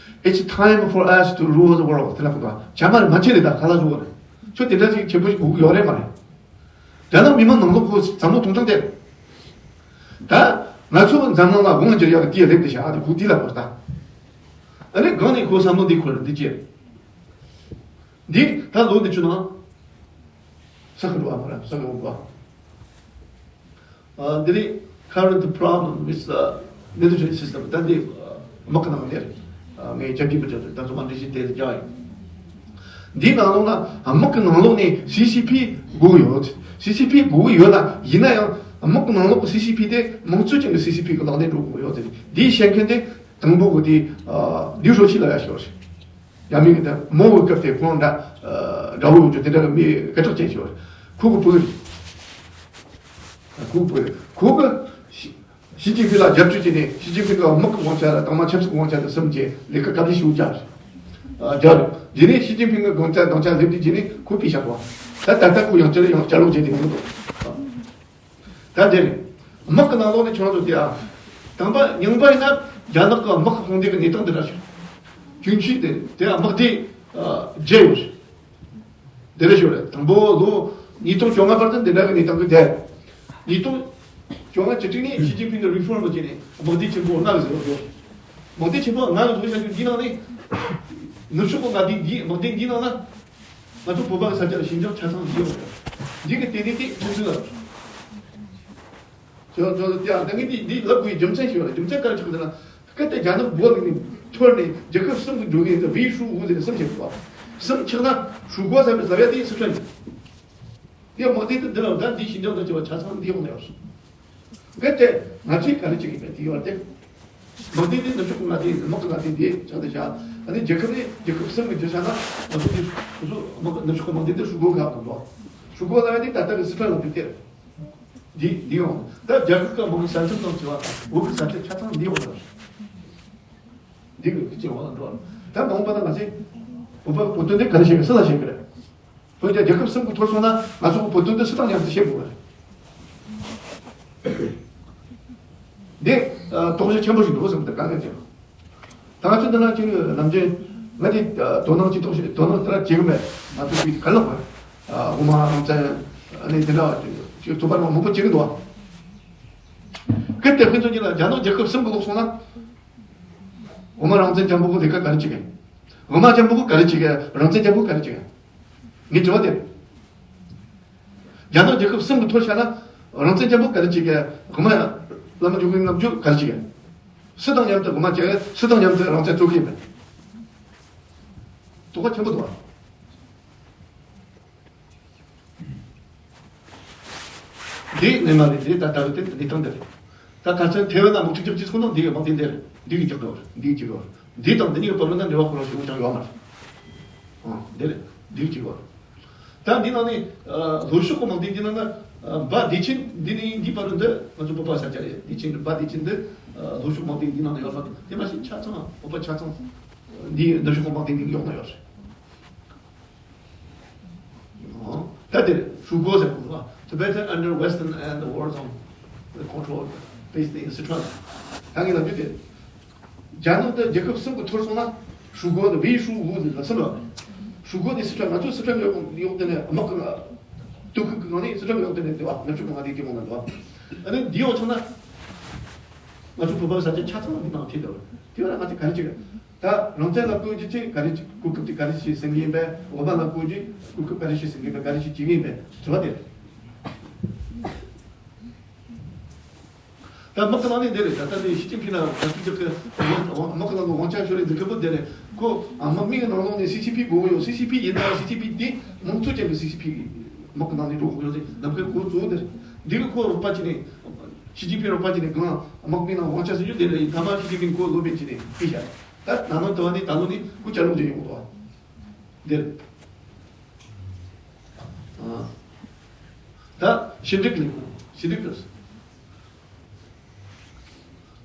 It's time for us to rule the world. དེ་ལབ་གི་འདུག་ཇ་མ་རེ་མ་ཆད་རེད། ད་ག་ལ་བཟོ་བ་རེད། ཁྱོད་དེ་འདྲ་ཞིག་ཆེན་པོ་ཞིག་དགོས་ཀྱི་ཡོད་རེད་མ་རེད། རྒྱ་ནག་མི་མང་ནང་ལོགས་ཁོ་བསམ་བློ་གཏོང་སྟངས་དེ། ད་ང་ཚོ་འཛམ་གླིང་ལ་དབང་བསྒྱུར་ཡག་གི་དེའི་རིགས་དེ་བྱ་ཨ་དེ་ཁུག་དེ་ལ་བར་ད། ཨ་ནི་གང་ནས་ཁོ་བསམ་བློ་འདི་འཁོར་འདི་བྱེད། འདི་ད་ལོ་འདི་ཆུ་ནང་ས་ཁ་འགྲོ་བ་མ་ར་ས་ཁ་འགྲོ་བ། ཨ་འདི་ནི་current problem with the military system. ད་འདི་དམག་གི་ནང་ནས་ངས་རྒྱབ་ཀྱི་མི་འདྲ་ད་ཚོ་མ་འདྲི་ཞིག་དེ་རྒྱག་ཡིན། འདིའི་ནང་ལོགས་ན་དམག་གི་ནང་ལོགས་ནས་སི་སི་པི་དགོས་ཡོད། སི་སི་པི་དགོས་ཡོད་ལ། ཡིན་ན་ཡང་དམག་གི་ནང་ལོགས་ཀྱི་སི་སི་པི་དེ་དམངས་གཙོ་ཅན་གྱི་སི་སི་པི་གི་ལག་ལེན་འགྲོ་དགོས་ཡོད་ཟེར། འདིའི་བཤད་མཁན་དེ་དང་པོ་གི་དེ་ལིའུ་ཧྲོ་ཆི་ལབ་ཡ་ཞིག་ཡོད་རེད། རྒྱ་མི་གི་དེ་མའོ་གི་སྐབས་དེ་ཁོང་འདྲ་དགྲ་བོ་ཡོང་རྒྱུ་དེ་འདྲ་གི་མི་སྐད་གྲགས་ཅན་ཞིག་ཡོད་རེད། ཁོ་གི་བུ་རེད། ཁོ་གི་བུ་རེད། ཁོ་གི་ཞི་ཅིན་ཕིང་ལ་རྒྱབ་སྐྱོར་བྱས་ནས་ཞི་ཅིན་ཕིང་གི་དམག་གི་དབང་ཆ་དང་མ་ཆབ་སྲིད་དབང་ཆ་དེ་གསུམ་གྱི་ལས་ཀ་ག་དེ་ཞིག་བྱ་རེད། རྒྱབ་རེད། དེ་ནས་ཞི་ཅིན་ཕིང་གི་དགོངས་འཆར་དང་ཆ་སླེབས་དུས་དེ་ནས་ཁོ་ཕུད་བཞག་པ། ད་ད་ལྟ་ཁོ་ཡང་བསྐྱར་ཡང་བསྐྱར་ལོག་བྱས་ཏེ་ཡོང་གི་འདུག་ད་དེ་རེད། དམག་གི་ནང་ལོགས་ནས་ཁྱོད་ཚོ་དེ་ཨ། དང་པ་རྙིང་པ་ཡིན་ན་རྒྱ་ནག་གི་དམག་གི་དཔུང་སྡེ་གི་གནས་སྟངས་དེ་འདྲ་ཞིག་རྒྱུན་ཆད་དེ་དེ་ཨ་དམག་སྡེ་ཨ་བརྒྱད་ཡོད་རེད། དེ་རེད་ཞུ་རེད། དང་པོ་ལོ་ཉིས་སྟོང་བཅོ་ལྔ་བར་དུ་འདི་འདྲ་གི་གནས་སྟངས་ཀྱི་བསྡད། ཉིས་སྟོང་བཅོ་ལྔ་བཅུ་དྲུག་ནས་ཞི་ཅིན་ཕིང་གི་རི་ཧྥོརམ་བྱས་ནས་དམག་སྡེ་ཆེན་པོ་ལྔ་གི་བཟོས་པ་རེད། དམག་སྡེ་ཆེན་པོ་ལྔ་གི་བཟོས་བཞག་རྒྱུ་འདི་ནང་ནས་ནུབ་ཕྱོགས་ཀྱི་མངའ་སྡེ་འདི་དམག་སྡེ་འདི་ནང་ན་ང་ཚོ་བོད་པ་གི་ས་ཆ་ལ་ཞི་འཇགས་ཆ་ཚང་འདི་ཡོད་རེད། འདི་གི་ལྟེ་གནས་དེ་ཁྲིན་ཏུའུ་ལ། ཅོ་ཅོ་ཏི་ཨ་ད་ངས་འདི་འདི་ལབ་དགོས་རྒྱུ་མཚན་ཞིག་ཡོད་རེད། རྒྱུ་མཚན་ག་རེ་ཆགས་ཟེར་ན། སྐད་དེ་རྒྱ་ནག་བོད་ནས་འཐོར་ནས་རྒྱལ་ཁབ་གསུམ་གྱི་འགྲོ་གི་ཡིན་ཟེར། ཝེ་ཧྲུའུ་ཝུ་ཟེར་ནས་གསུམ་བྱས་འདུག་གསུམ་ཆགས་ན་ཧྲུའུ་གོ་ཟེར་བའི་ཟེར་ཡ་དེ་སི་ཁྲོན་ཡིན། དེ་དམག་སྡེ་དེ་འདི་ལ་ད་འདི་ཞི་འཇགས་དང་བཅས་པ་ཆ་ཚང་འདི་འོག་ལ་ཡོད་སོང་། སྐད་དེ་ང་ཚོས་ག་རེ་བྱེད་ཀྱི་མེད་དེ་ཡོད་དེ། དམག་སྡེ་དེ་ནུབ་ཕྱོགས་ཀྱི་མངའ་སྡེ་དམག་གི་མངའ་སྡེ་འདི་ཆགས་ཏེ་བཞག་ཨ་ནི་རྒྱལ་ཁབ་ནི་རྒྱལ་ཁབ་གསུམ་གྱི་བརྗོད་བྱ་ན་ང་ཚོ་འདི་ང་ཚོ་དམག་ནུབ་ཕྱོགས་ཀྱི་དམག་སྡེ་འདི་ཧྲུའུ་གོ་ཁག་དང་འདུག་ཧྲུའུ་གོ་ལ་ཡ་དེ་ད་ལྟ་གི་སི་ཁྲོན་ལ་དེ་སྟེར། འདི་འདི་ཡང་ད་རྒྱ་གར་གྱི་དམག་གི་ས་མཚམས་དང་བཅས་པ་བོད་ཀྱི་ས་ཆ་ཆ་ཚང་འདི་ཡོང་བ་རེད། འདི་གི་སྤྱི་འོག་ལ་འགྲོ་བ་རེད། ད་མ་འོངས་པ་ན་ང་ཚོས་བོད་པ་གི་བོད་དོན་དེ་ག་རེ་བྱེད་གི་སུ་ལ་བྱེད་གི་རེད། བོད་རྒྱ་རྒྱལ་ཁབ་གསུམ་གི་འཐོར་སོང་ན་ང་ཚོ་གི་བོད་དོན་དེ་སུ་དང་མཉམ་དུ་བྱེད་དགོས་རེད། འདི་ཨ་དོགས་གཞི་ཆེན་པོ་ཞིག་འདུག་བསམ་གི་འདུག་དཀའ་ངལ་ཆེ། ད་ང་ཚོ་འདི་ན་ཅིག་ནམ་རྒྱུན་ང་དེ་དོ་སྣང་ཅིག་གཏོང་ཞིག་དོ་སྣང་དེ་ར་བྱེད་གི་མེད། ང་ཚོ་ཅིག་ག་ལ་བ་དབུ་མ་རང་བཙན་ཨ་ནི་དེ་འདྲ་ཅིག་ཐུབ་པ་རང་མང་པོ་བྱེད་གི་འདུག་གལ་ཏེ་ཁོ་ཚོ་གཉིས་ལ་རྒྱ་ནག་རྒྱལ་ཁབ་གསུམ་གི་ལོག་སོང་ན། དབུ་མ་རང་བཙན་རྒྱལ་པོ་གི་ལས་ཀ་ག་རེ་བྱེད་གི། དབུ་མ་རྒྱལ་པོ་གི་ག་རེ་བྱེད་གི། རང་བཙན་རྒྱལ་པོ་གི་ག་རེ་བྱེད་གི། ངའི་དྲི་བ་དེ། རྒྱ་ནག་རྒྱལ་ཁབ་གསུམ་གི་འཐོར་བཞག་ན། རང་བཙན་རྒྱལ་པོ་ག་རེ་བྱེད་གི། དབུ་མ་བླ་མ་འཇུག་གི་ལྔ་བཅུ་ག་རེ་བྱེད་གི། སུ་དང་མཉམ་དུ་དབུ་མ་བྱེད་གི། སུ་དང་མཉམ་དུ་རང་བཙན་རྩོད་གི་ཡིན་པས། དོགས་པ་ཆེན་པོ་འདུག་ཨ། འདི་ནས་མ་རེད། འདི་ད་ལྟ་གི་དེ་འདི་སྟངས་འདི་རེད། ད་ཁ་སང་ཐེ་ཝན་ན་དམག་འཁྲུག་རྒྱག་ཅི་སོང་ན་འདི་གི་དམག་དེ་འདི་རེད། འདི་གི་རྒྱག་དགོས་རེད། འདི་གི་རྒྱག་དགོས་རེད། འདི་དང་འདི་གཉིས་ཀྱི་བར་ན་འབྲེལ་བ་ཁོ་རང་ཞིག་ཀྱང་ཡོད་མ་རེད། ཨང་འདི་རེད། འདི་གི་རྒྱག་དགོས་རེད། ད་འདི་ནང་ནས་ལྷོ་ཕྱོགས་ཀྱི་དམག་དེ་འདི་ནང་ན་འབའ་བདེ་ཆེན་འདི་ནས་འདི་བར་འདི་ང་ཚོ་བོད་པ་ས་ཆ་རེད། བདེ་ཆེན་འབའ་བདེ་ཆེན་འདི་ལྷོ་ཕྱོགས་དམག་དེ་འདི་ནང་ན་ཡོད་མ་རེད། དེ་མ་ཟད་ཆ་ཚང་བོད་པ་ཆ་ཚང་འདི་ནུབ་ཕྱོགས་ཀྱི་དམག་དེ་འདི་ཡོག་ན་ཡོད་རེད། ད་དེར་ཧྲུའུ་གོ་ཟེར་གོ་ལ། Tibetan under Western and the war zone, the control. Based in Sichuan. ད་ངས་ལབ་རྒྱུ་དེ། རྒྱ་ནག་དེ་རྒྱལ་ཁབ་གསུམ་གྱི་ཐོར་སོང་ན། ཧྲུའུ་ཀོ་དང་ཝེ་ཧྲུའུ་ཝུ་དེ་གསུམ་ལ། ཧྲུའུ་ཀོ་དེ་སི་ཁྲོན། ང་ཚོ་སི་ཁྲོན་གྱི་འོག་དེ་ནས་དམག་གི་སྟོབས་ཤུགས་ཀྱི་སྒང་ནས་སི་ཁྲོན་གྱི་འོག་དེ་ནས་དེ་བ་ནུབ་ཕྱོགས་གི་མངའ་སྡེ་སྐྱིད་མོ་ན་འདུག་བ། ཨ་ནི་འདི་ཡོང་ཆོག་ན། ང་ཚོ་བོད་པ་ས་ཆ་ཆ་ཚང་འདི་ནང་ཐེ་འདུག་དེ་བ་ལ་ང་ཚོས་ག་རེ་བྱེད་ཀྱི། ད་རང་བཙན་ལ་བསྐོས་རྒྱུ་ཆེད་ག་རེ་གོ་སྐབས་དེ་ག་རེ་ཞིག་ཟིན་གྱི་ཡིན་པས། འོས་འབབ་ལ་བསྐོས་རྒྱུ་གོ་སྐབས་ག་རེ་ཞིག་ཟིན་གྱི་ཡིན་པས། ག་རེ་ཞིག་བྱེད་ཀྱི་ཡིན་པས་དྲི་བ་དེ། ད་དམག་གི་ནང་ནས་འདི་རེད། ད་ལྟ་ནས་ཞི་ཅིན་ཕིང་ལ་ག་ཚོད་ཅིག་གི་དམག་གི་ནང་གི་དབང་ཆ་ཤོར་རེད་འདི་སྐད་པོ་འདི་རེད། ཁོ་ཨ་དམག་མིའི་ནང་ལོགས་ནས་སི་སི་ཕི་དགོས་ཡོད། སི་སི་ཕི་ཡིན་ན་སི་སི་ཕི་འདི་དམངས་གཙོ་ཅན་གྱི་སི་སི་ཕི་གི་དམག་གི་ནང་ནས་འགྲོ་དགོས་ཡོད་ཟེར། ནམ་མཁའི་གོ་གཙོ་བོ་འདི་རེད། འདི་གི་ཁོ་རོགས་པ་བྱས་ནས་ཞི་ཅིན་ཕིང་རོགས་པ་བྱས་ནས་གང་དམག་མིའི་ནང་དབང་ཆ་ཟེར་རྒྱུ་འདི་རེད། ཡིན་ཐ་མ་ཞི་ཅིན་ཕིང་ཁོ་ལོ་པན་བྱས་ནས་ཕུད་བཞག་ད་ད་ནང་དུ་བ་ནི་ད་ལོ་ནི་སྐུ་བཅར་ལུང་འདྲེན་ཡོང་གི་འདུག་འདིར། ཨ། ད་ཕྱི་འབྲེལ་ལས་ཁུངས་ཕྱི་འབྲེལ་གྱི།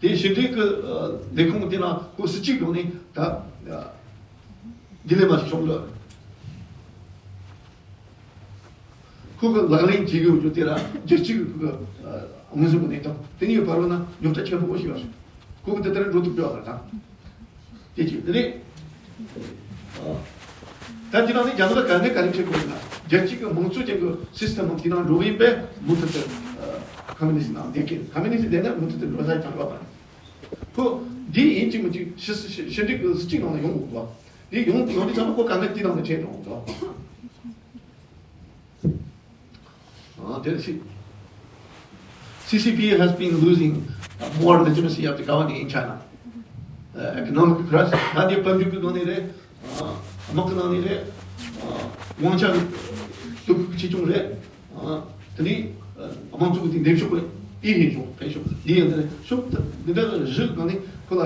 དེ་ཕྱི་འབྲེལ་གྱི་ཨ་ལས་ཁུངས་དེ་ན་ཁོ་སྲིད་སྤྱིའི་སྒང་ནས་ད་ཨ་འདི་ལས་མ་ཞིག་ཤོག་ལ། ཁོ་གི་ལག་ལེན་བྱེད་དགོས་རྒྱུ་དེ་ལ་རྒྱལ་སྤྱི་གི་ཁོ་གི་ཨ་དངོས་ཟོག་གི་གནས་སྟངས་དེ་གཉིས་བར་ན་རྙོག་དྲ་ཆེན་པོ་ཞིག་ཡོད་རེད། ཁོ་གི་དེ་ལྟར་འགྲོ་ཐུབ་ཀྱི་ཡོད་རེད་ད། དེ་གཅིག་དེ་རེད། ཨ། ད་དེ་ནང་ནས་རྒྱ་ནག་ག་ནས་ག་རེ་བྱེད་དགོས་ན། རྒྱལ་སྤྱི་གི་དམངས་གཙོ་ཅན་གྱི་སི་སི་ཊམ་དེ་ནང་འགྲོ་གི་ཡིན་པས་མུ་མཐུད་དུ་ཨ་ཁོ་མུ་ནི་སི་ནང་བསྡད་ཀྱི། ཁོ་མུ་ནི་སི་བསྡད་ན་མུ་མཐུད་དུ་འགྲོ་ས་ཀྱང་ཡོད་པ་རེད། ཁོ་འདི་ཡིན་གཅིག་མིན་གཅིག་ཕྱི་ཕྱི་ཕྱི་འབྲེལ་གྱི་སྲིད་སྤྱི་ནང་ལ་ཡོང་དགོས་པ། འདི་ཡོང་ཡོང་དུས་ཙམ་པ་ཁོ་ག་ནས་དེ་ནང་ལ་བྱེད་འགྲོ་དགོས། ཨ། དེར་སྲིད། སི་སི་པི་ཨེ་has been losing uh, more legitimacy of the government in China. Uh, economic crisis. ད་འདི་དཔལ་འབྱོར་གྱི་སྒང་ནས་རེད། ཨ། དམག་གི་ནང་ནས་རེད། ཨ། དབང་ཆ་སྟོབས་ཤུགས་ཆེ་ཆུང་རེད། ཨ། དེ་ནས་ཨ་དམངས་གཙོ་གི་དེ་འདེམས་ཤོག་གི་ཨེ་ཧེ་བྱུང་། ཕན་ཤོག་འདི་ཡིན་རེད། ཤོག་འདི་འདྲ་བཞི་གི་སྒང་ནས་ཁོ་ལ་ཨ་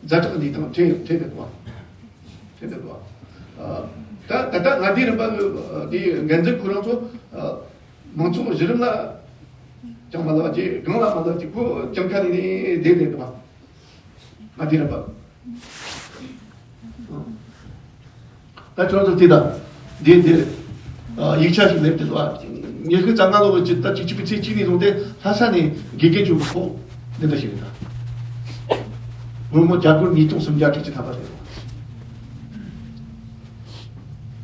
ཛ་དྲག་གི་གནས་སྟངས་འཕྲད་འཕྲད་བསྡད་འདུག་བ། དེ་འདྲ་འདུག་ཨ། ད་ད་ལྟ་ང་འདི་རིམ་པ་ཨ་དེ་འགན་འཛིན་ཁོ་རང་ཚོ་ཨ་མང་ཚོགས་གཞི་རིམ་ལ་ཅང་མ་ལབ་ཅིག་གང་ལ་མ་ལབ་ཅིག་ཁོ་ཅང་ཁ་ནས་ནས་བསྡད་བསྡད་འདུག་ཨ། ང་འདི་རིམ་པ། ད་ཁྱོད་ཚོ་དེ་དང་འདི་འདི་ཨ་ཡིག་ཆ་ཞིག་སླེབས་ཏེ་འདུག་ཨ། ཉི་ཤུ་རྩ་ལྔ་ལོ་གི་ད་གཅིག་གཅིག་པའི་ཚེས་གཅིག་ནས་བཟུང་སྟེ་ལྷ་ས་ནས་དགེ་རྒན་ཆེན་པོ་ཁོང་འདི་འདྲ་ཞིག་རེད་ད། སྒོར་མོ་རྒྱ་སྒོར་ཉིས་སྟོང་སུམ་བརྒྱ་དྲུག་ཅུ་ཐམ་པ་རེད།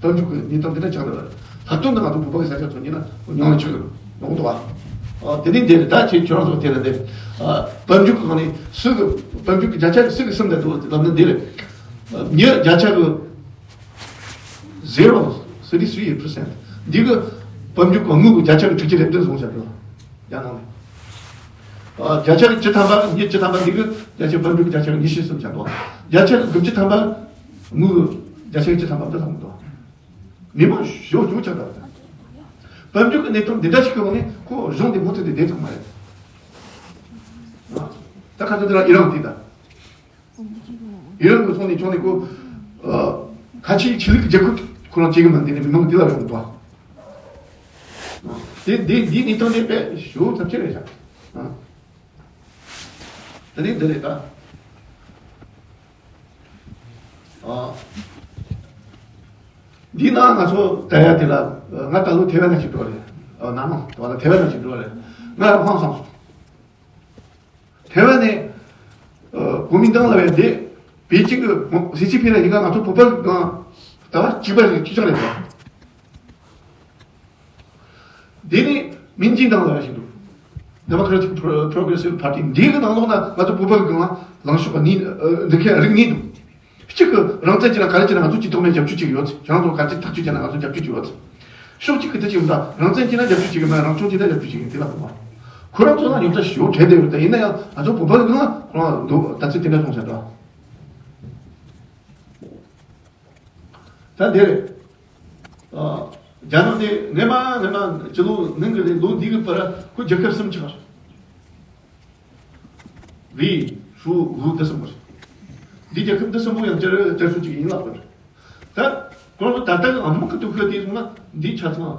དཔལ་འབྱོར་གྱི་གནས་སྟངས་འདི་འདྲ་ཆགས་བསྡད་པ་རེད། ད་དུང་ད་ང་ཚོ་བོད་པ་གི་ས་ཆ་ཚོ་ཉིད་ན་ཉུང་ལ་ཆགས་ཡོང་གི་འདུག་བ། ཨ། དེ་ནས་འདི་རེད། ད་ཁྱེད་ཁྱོད་རང་ཚོ་དེ་ལ་འདི། ཨ། དཔལ་འབྱོར་གྱི་སྒང་ནས་སུ་གི་དཔལ་འབྱོར་གྱི་བརྒྱ་ཆ་གི་སུ་གི་གསུམ་དང་དུ་ལབ་ན་འདི་རེད། ཨ། མི་བརྒྱ་ཆ་གི་zero thirty three percent འདི་གི་དཔལ་འབྱོར་གྱི་དངུལ་གྱི་བརྒྱ་ཆ་གི་དྲུག་ཅུ་རེ་བདུན་བཟུང་བཞག་ཡོད། རྒྱ་ནག་ནས། ཨ། བརྒྱ་ཆ་གི་བཅུ་ཐམ་པ་གི་མི་བཅུ་ཐམ་པ་འདི་གི་བརྒྱ་ཆ་དཔལ་འབྱོར་གྱི་བརྒྱ་ཆ་གི་ཉི་ཤུ་གསུམ་ཆགས་འདུག་བརྒྱ་ཆ་གི་དགུ་བཅུ་ཐམ་པ་དངུལ་གྱི་བརྒྱ་ཆ་གི་བཅུ་ཐམ་པ་འདི་ལྷག་མི་འདུག་མི་མང་ཞོ་ཞོ་ཆགས་འདུག་དཔལ་འབྱོར་གྱི་གནས་སྟངས་འདི་འདྲ་ཞིག་གི་འོག་ནས་ཁོ་གཞུང་འདི་མུ་མཐུད་དེ་བསྡད་ཐུབ་མ་རེད། ཨ། ད་ཁ་སང་དེ་རིང་ཨི་རན་དེ་ད། ཨི་རན་གྱི་ཚོགས་ནས་ཁྱོན་ནས་ཁོ། ཨ། ཁ་ཆེའི་ཆོས་ལུགས་ཀྱི་རྒྱལ་ཁབ་ཁོ་རང་བྱེད་ཀྱི་མ་འདི་ནས་མི་མང་འདི་ལ་ཡོང་འདུག་དེ་འདི་འདི་གནས་སྟངས་དེ་དཔེ་ཞེ་པོ་ཚབས་ཆེ་རེད་ཤག་ཨ། དེ་ནས་འདི་རེད་ད། ཨ། འདི་ན་ང་ཚོ་ད་ཡ་དེ་ལ་ང་ད་ལོ་ཐེ་ཝན་ན་ཅིག་འགྲོ་རེད། ཨ། ན་ནིང་ད་ལོ་ཐེ་ཝན་ན་ཅིག་འགྲོ་རེད། ང་ཧང་སངས་སོང་། ཐེ་ཝན་ནས་ཨ་གོ་མིན་ཏང་ལ་བས་འདི་པེ་ཅིང་གི་སི་སི་པི་ལ་ཡིན་ག་ང་ཚོ་བོད་པ་གང་ད་བ་གཅིག་པ་རེད། གཅིག་ཀྱང་རེད་པ། འདི་ནི་མིན་ཅིང་ཏང་ལ་བས་ཞིག་འདུག Democratic Pro- Progressive Party འདི་གི་ནང་ལོགས་ན་ང་ཚོ་བོད་པ་གི་གང་ལ་ལངས་ཕྱོགས་གཉིས་ཨ་འདི་ཁའི་རིགས་གཉིས་འདུག་གཅིག་གི་རང་བཙན་བྱས་ན་ག་རེ་བྱས་ན་ང་ཚོ་སྤྱི་ཐོག་ནས་རྒྱབ་སྐྱོར་བྱེད་ཀྱི་ཡོད། ཁྱེད་རང་ཚོ་ག་ཚོད་ཐག་གཅོད་བྱས་ན་ང་ཚོ་རྒྱབ་སྐྱོར་བྱེད་ཡོད། ཕྱོགས་གཅིག་གི་དེ་བྱེད་མི་ད་རང་བཙན་བྱས་ན་རྒྱབ་སྐྱོར་བྱེད་ཀྱི་མེད། རང་སྐྱོང་བྱས་ན་རྒྱབ་སྐྱོར་བྱེད་ཀྱི་དེ་ལ་གོ་བ། ཁོ་རང་ཚོ་ལ་ཉོ་ཚ་ཞོ་བྲལ་བསྡད་ཡོད། ད་ཡིན་ན་ཡང་ང་ཚོ་བོད་པ་གང་ཁོ་རང་འདུག་ད་ཚོད་དེ་འདྲ་སོང་ཟེར་འགྲོ། ད་འདིར། ཨ། རྒྱ་ནག་དེ་སྔས་མ་སྔས་མ་སྤྱི་ལོ་ནང་གི་རེད། ལོ་འདི་གི་བར་ཁོ་རྒྱལ་ཁབ་གསུམ་ཆགས། ཝེ་ཧྲུའུ་ཝུ་འདི་གསུམ་པོ་རེད། འདི་རྒྱལ་ཁབ་འདི་གསུམ་པོ་ཡང་བསྐྱར་བསྐྱར་གསོ་ཅིག་ཡིན་ལབ་པ་རེད། ད་ཁོང་ཚོ་ད་ལྟ་གི་དམག་གི་སྟོབས་ཤུགས་དེ་སོང་ན་འདི་ཆ་ཚང་།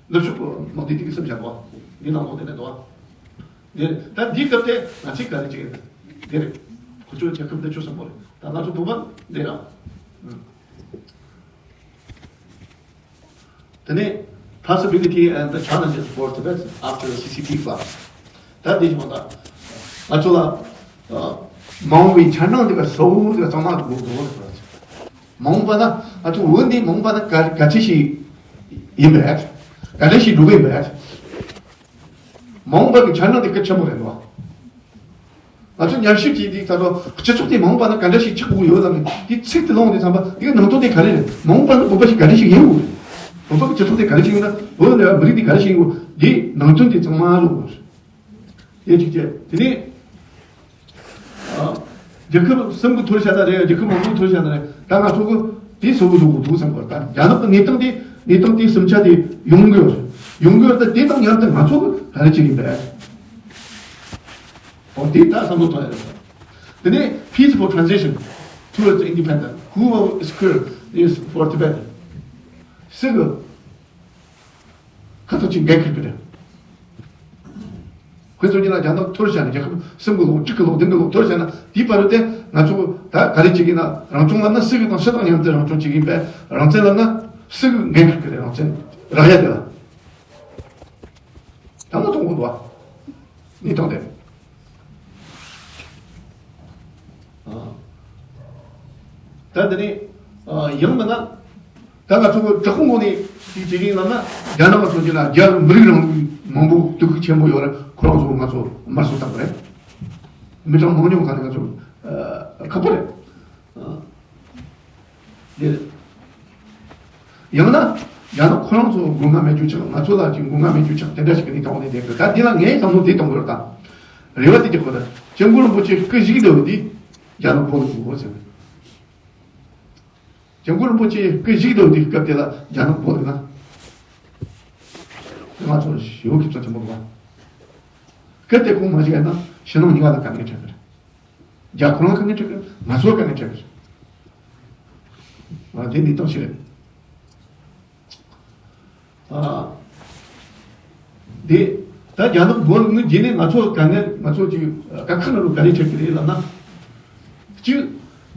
ནུབ་ཕྱོགས་དམག་སྡེ་དེ་གི་སེམས་བཞག་པ། འདི་ནང་ལོགས་དེ་ནས་འདུག་བ། འདི་རེད། ད་འདིའི་སྐབས་དེ་ང་ཚོས་ག་རེ་བྱེད་ཀྱི་ཡིན། འདི་རེད། ཁོ་ཚོའི་རྒྱལ་ཁབ་འདི་ཆོ་སམ་པོ་རེད། ད་ང་ཚོ་བོད་པ་འདི་རང་། ཨང་། དེ་ནས་possibility and the challenges for Tibet after the C C P collapse. ད་དེ་བཞིན་པ་ང་ཚོ་ལ་མ་འོངས་པའི་འཆར་སྣང་དེ་ག་གསལ་བོ་དེ་ག་གཙང་མ་དུ་དགོས་དགོས་པ་རེད། མ་འོངས་པ་ན་ང་ཚོ་འོ་འདི་མ་འོངས་པ་ན་ག་ག་ཚོད་ཞིག་ཡིན་པས། ག་འདྲ་ཞིག་འགྲོ་གི་ཡིན་པས། མ་འོངས་པ་གི་འཆར་སྣང་དེ་གལ་ཆེན་པོ་རེད་འདུག་ང་ཚོ་ཉམས་ཞིབ་བྱས་དུས་ད་དུང་སྤྱི་ཚོགས་དེ་མ་འོངས་པ་ན་ག་འདྲ་ཞིག་ཆགས་དགོས་ཡོད་ལབ་ནས་དེ་ཚིག་དེ་ལོངས་དེ་ཚང་པ་དེ་གི་ནང་དོན་དེ་ག་རེ་རེད། མ་འོངས་པ་ན་བོད་པ་ཞིག་ག་འདྲ་ཞིག་ཡིན་དགོས་རེད། བོད་པ་གི་སྤྱི་ཚོགས་དེ་ག་འདྲ་ཞིག་ཡིན་ན་བོད་ལ་མི་རིགས་དེ་ག་འདྲ་ཞིག་ཡིན་དགོས་དེ་ནང་དོན་དེ་ཚང་མ་ལོངས་དགོས་རེད། དེ་གཅིག་བྱས། དེ་ནས་རྒྱལ་ཁབ་གསུམ་གྱི་ཐོར་བྱ་ན་རེད། རྒྱལ་ཁབ་མང་པོའི་ཐོར་བྱ་ན་རེད། ད་ང་ཚོ་གི་དེ་གསལ་བོ་བཟོ་དགོས་འདུག་བསམ་གི། ད་རྒྱ་ནག་གི་གནས་སྟངས་དེ་གནས་སྟངས་དེ་གསུམ་ཆ་དེ་ཡོང་གི་ཡོད་རེད། ཡོང་གི་ཡོད། ད་དེ་དང་མཉམ་དུ་ང་ཚོ་གི་ག་རེ་བྱེད་ཀྱི་ཡིན་པས། འོ་དེ་ད་བསམ་བློ་གཏོང་ཡ་རེད། དེ་ནས་peaceful transition towards independence, who will secure this for Tibet? སུ་གི་ཁ་ཐུག་ཅིག་འགན་འཁུར་གི་རེད། ཁོས་ཚོ་གཉིས་ལ་རྒྱ་ནག་ཐོར་བྱས་ན། རྒྱལ་ཁབ་གསུམ་གི་ལོག་དྲུག་གི་ལོག་བདུན་གི་ལོག་ཐོར་བྱས་ན། དེའི་བར་དུ་དེ་ང་ཚོ་ད་ག་རེ་བྱེད་ཀྱི་ན། རང་སྐྱོང་ལབ་ན་སུ་གི་དང་སུ་དང་མཉམ་དུ་རང་སྐྱོང་བྱེད་ཀྱི་ཡིན་པས། རང་བཙན་ལབ་ན་སུ་གི་འགན་འཁུར་གི་རེད། རང་བཙན་རག་ཡ་དེ་ལ་ད་མ་གཏོང་དགོས་འདུག་བ། གནས་སྟངས་དེ། ད་འདི་ནས་ཡང་མིན་ན། ད་ང་ཚོ་གི་དྲག་པོ་ངོས་ནས་དེ་བྱེད་ཀྱི་ཡིན་ལབ་ན། རྒྱ་ནག་ཚོ་གི་ལ་རྒྱ་མི་རིགས་རང་ལུགས་མང་པོ་སྡུག་ཤུགས་ཆེན་པོ་ཡོད་རེད། ཁོ་རང་ཚོ་ང་ཚོ་དམར་གསོད་བཏང་གི་རེད། མི་གྲངས་མང་ཉུང་ག་ནས་ང་ཚོ་ཁག་པོ་རེད། དེ་ཡང་ན་རྒྱ་ནག་ཁོ་རང་ཚོ་མགོ་རྔ་མེད་རྒྱུ་ཆགས། ང་ཚོ་ལ་ཅིག་མགོ་རྔ་མེད་རྒྱུ་ཆགས། དེ་འདྲ་ཞིག་གི་གནས་སྟངས་འོག་ནས་བསྡད་དགོས། ད་འདི་ལ་ངའི་བསམ་བློ་དེ་གཏོང་དགོས་རེད། ད་རེ་བ་དེ་རྒྱག་དགོས་རེད། སྐྱབས་མགོན་རིན་པོ་ཆེ་སྐུ་བཞུགས་འདྲ་བོ་དེ་རྒྱ་ནག་བོད་ལ་དགོས་ཟེར། སྐྱབས་མགོན་རིན་པོ་ཆེ་སྐུ་བཞུགས་འདྲ་བོ་དེའི་སྐབས་དེ་ལ་རྒྱ་ནག་བོད་ལ་ང་ཚོ་ཞེ་པོ་གི་ཚོ་ཆེན་པོ་རེད་བ། སྐབས་དེ་ཁོང་མ་བཞུགས་ན་ཕྱི་ནང་གཉིས་ཀ་ལ་དཀའ་ངལ་འཕྲད་ཀྱི་རེད། རྒྱ་ཁོ་རང་དཀའ་ངལ་འཕྲད་ཀྱི་རེད། ང་ཚོ་དཀའ་ངལ་འཕྲད་ཀྱི་རེད། ང་དེ་ནི་སྟངས་ཤིག་རེད། ཨ། དེ་ད་རྒྱ་ནག་བོད་ནི་རྗེས་ནས་ང་ཚོ་དཀའ་ངལ། ང་ཚོ་ཅིག་དཀའ་ཁག་ནང་ལ་ག་རེ་འཕྲད་ཀྱི་རེད་ལབ་ན། གཅིག་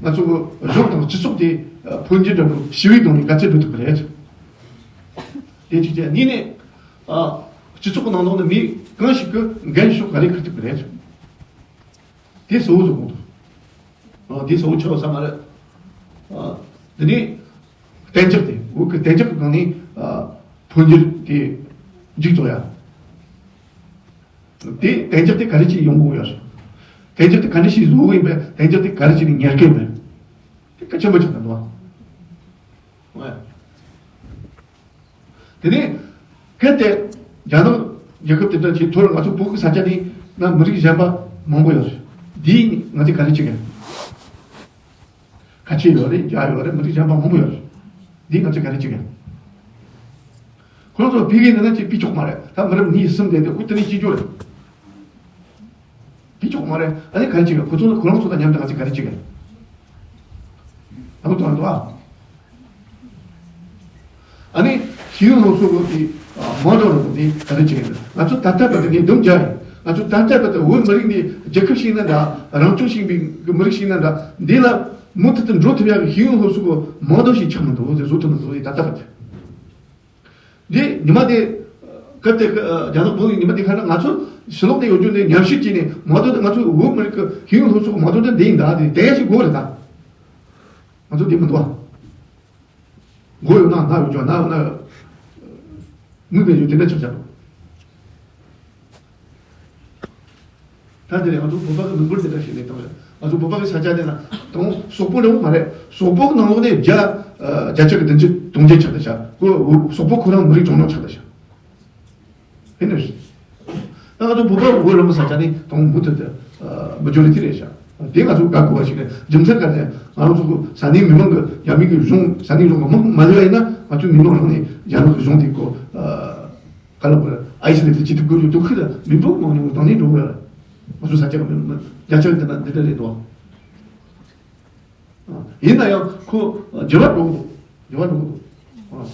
ང་ཚོ་གི་གཞུང་དང་སྤྱི་ཚོགས་དེ་འཕོ་འགྱུར་འགྲོ་དུས་ཞི་བའི་ཐོག་ནས་ག་ཚོད་འགྲོ་ཐུབ་ཀྱི་རེད། དེ་གཅིག་བྱས། གཉིས་ནས་ཨ། སྤྱི་ཚོགས་ནང་ལོགས་ནས་མི་གང་ཞིག་གི་འགན་ཤུགས་ག་རེ་འཁུར་ཐུབ་ཀྱི་རེད། དེ་གཙོ་བོ་བཟོ་དགོས་འདུག་ཨ། དེ་གཙོ་བོ་ཆགས་ས་མ་རེད། ཨ། དེ་ནས་གཏན་འཇགས་དེ། བོད་ཀྱི་གཏན་འཇགས་ཀྱི་སྒང་ནས་ཨ། འཕོ་འགྱུར་དེ་མཇུག་རྫོགས་ཡ། དེ་གཏན་འཇགས་དེ་ག་རེ་བྱས་ཡོང་དགོས་ཡོད་རེད། གཏན་འཇགས་དེ་ག་འདྲ་ཞིག་བཟོ་དགོས་ཡིན་པས། གཏན་འཇགས་དེ་ག་རེ་བྱས་ནས་ཉར་གི་ཡིན་པས། དེ་གལ་ཆེན་པོ་ཆགས་འདུག་བ། དེ་ནས་གལ་ཏེ་རྒྱ་ནག་རྒྱལ་ཁབ་དེ་འདྲ་ཞིག་ཐོག་ང་ཚོ་བོད་ཀྱི་ས་ཆ་ནས་ན་མི་རིགས་གཞན་པ་མང་པོ་ཡོད་རེད། འདིས་ང་ཚོས་ག་རེ་བྱེད་ཀྱི་ཡོད། ཁ་ཆེ་ཡོད་རེད། རྒྱ་ཡོད་རེད། མི་རིགས་གཞན་པ་མང་པོ་ཡོད་རེད། འདིས་ང་ཚོས་ག་རེ་བྱེད་ཀྱི་ཡོད། ཁོ་རང་ཚོ་ཕ་གི་ནང་ན་ཅིག་ཕུད་ཆོག་མ་རེད། ད་མི་རབས་གཉིས་གསུམ་བསྡད་དེ་ཁོ་དེ་ནས་སྐྱིད་རྒྱུ་རེད། ཕུད་ཆོག་མ་རེད། ཨ་ནི་ག་རེ་བྱེད་ཀྱི་ཡོད། ཁོ་ཚོ་ཁོ་རང་ཚོ་དང་མཉམ་དུ་ང་ཚོས་ག་རེ་བྱེད་ཀྱི་ཡོད། ཨ་ཁུ་ཐོན་འདུག་ཨ། ཨ་ནི་ཤེས་ཡོན་སློབ་གསོ་སྐོར་གྱི་མོ་ཌེལ་རེད་འདུག་དེ་ག་རེ་བྱེད་ཀྱི་འདུག་ང་ཚོ་ད་ལྟ་བར་དུ་ངས་སྡོམ་རྒྱག་ཡིན། ང་ཚོ་ད་ལྟ་བར་དུ་བོད་མི་རིགས་འདི་རྒྱལ་ཁབ་ཞིག་ཡིན་ན་འདྲ། རང་སྐྱོང་བྱེད་པའི་མི་རིགས་ཞིག་ཡིན་ན་འདྲ། འདི་ལ་མུ་མཐུད་དུ་འགྲོ་ཐུབ་ཡག་གི་ཤེས་ཡོན་སློབ་གསོ་སྐོར་མོ་ཌེལ་ཞིག་ཆགས་མི་འདུག་དེ་བཟོ་ཐུབ་མི་འདུག་དེ་ད་ལྟ་བར་དུ། འདི་ཉི་མ་དེ་སྐབས་དེ་རྒྱ་ནག་བོད་ཀྱི་ཉི་མ་དེ་ཁ་ན་ང་ཚོ་ཕྱི་ལོགས་ནས་ཡོད་རྒྱུ་ནས་ཉམས་ཞིབ་བྱས་ནས་མ་གཏོགས་ང་ཚོ་བོད་མི་རིགས་ཀྱི་ཤེས་ཡོན་སློབ་གསོ་མ་གཏོགས་འདི་ཡིན་ད་དེ་དེ་ཞིག་དགོས་རེད་ད། ང་ཚོ་དེ་མི་འདུག་ཨ། མགོ་ཡོད་ན་སྣ་ཡོད་ཀྱང་། སྣ་ཡོད་ན་མིག་མེད་ཀྱང་དེ་འདྲ་ཆགས་ཆགས་འགྲོ། ད་དེ་རེད། ང་ཚོ་བོད་པ་གི་མི་འབོར་དེ་འདྲ་ཞིག་རེད་དང་། ང་ཚོ་བོད་པ་གི་ས་ཆ་དེ་ན་དང་སོག་པོ་འདྲ་བོ་མ་རེད། སོག་པོ་གི་ནང་ལོགས་ནས་བརྒྱ་བརྒྱ་ཆ་གི་བདུན་ཅུ་དོན་བརྒྱད་ཆགས་ད་ཤག་ཁོ་སོག་པོ་ཁོ་རང་མི་རིགས་གྲངས་ཉུང་ཆགས་ད་ཤག་ཨེ་ནས། ད་ང་ཚོ་བོད་པ་བོད་རིན་པོ་ས་ཆ་ནི་དང་མུ་མཐུད་དུ་མེ་ཇོ་རི་ཊི་རེད་ཤག་དེ་ང་ཚོ་དགའ་དགོས་པ་ཞིག་རེད། རྒྱུ་མཚན་ག་རེ། ང་རང་ཚོ་གི་ས་གནས་མི་མང་གི་རྒྱ་མི་གི་གཞུང་ས་གནས་གཞུང་གི་མི་མ་ལུས་པ་ཡིན་ན། ང་ཚོའི་མི་མང་རང་ནས་རྒྱ་ནག་གི་གཞུང་དེ་གོ་ག་ལ་གོ་ཨའི་སི་ལེ་ཊི་བྱེད་ཐུབ་དགོས་ཡོད་དུ་ཁུལ་ལ་མི་འབོར་མང་ཉུང་བཏང་ནས་འགྲོ་གི་ཡོད་རེད། ང་ཚོ་ས་ཆ་གི་མི་མི་བརྒྱ་ཆ་འདི་ན་འདི་འདྲ་རེད་དོ། ཡིན་ན་ཡང་ཁོ་འགྱུར་བ་འགྲོ་གི་འདུག་འགྱུར་བ་འགྲོ་གི་འདུག་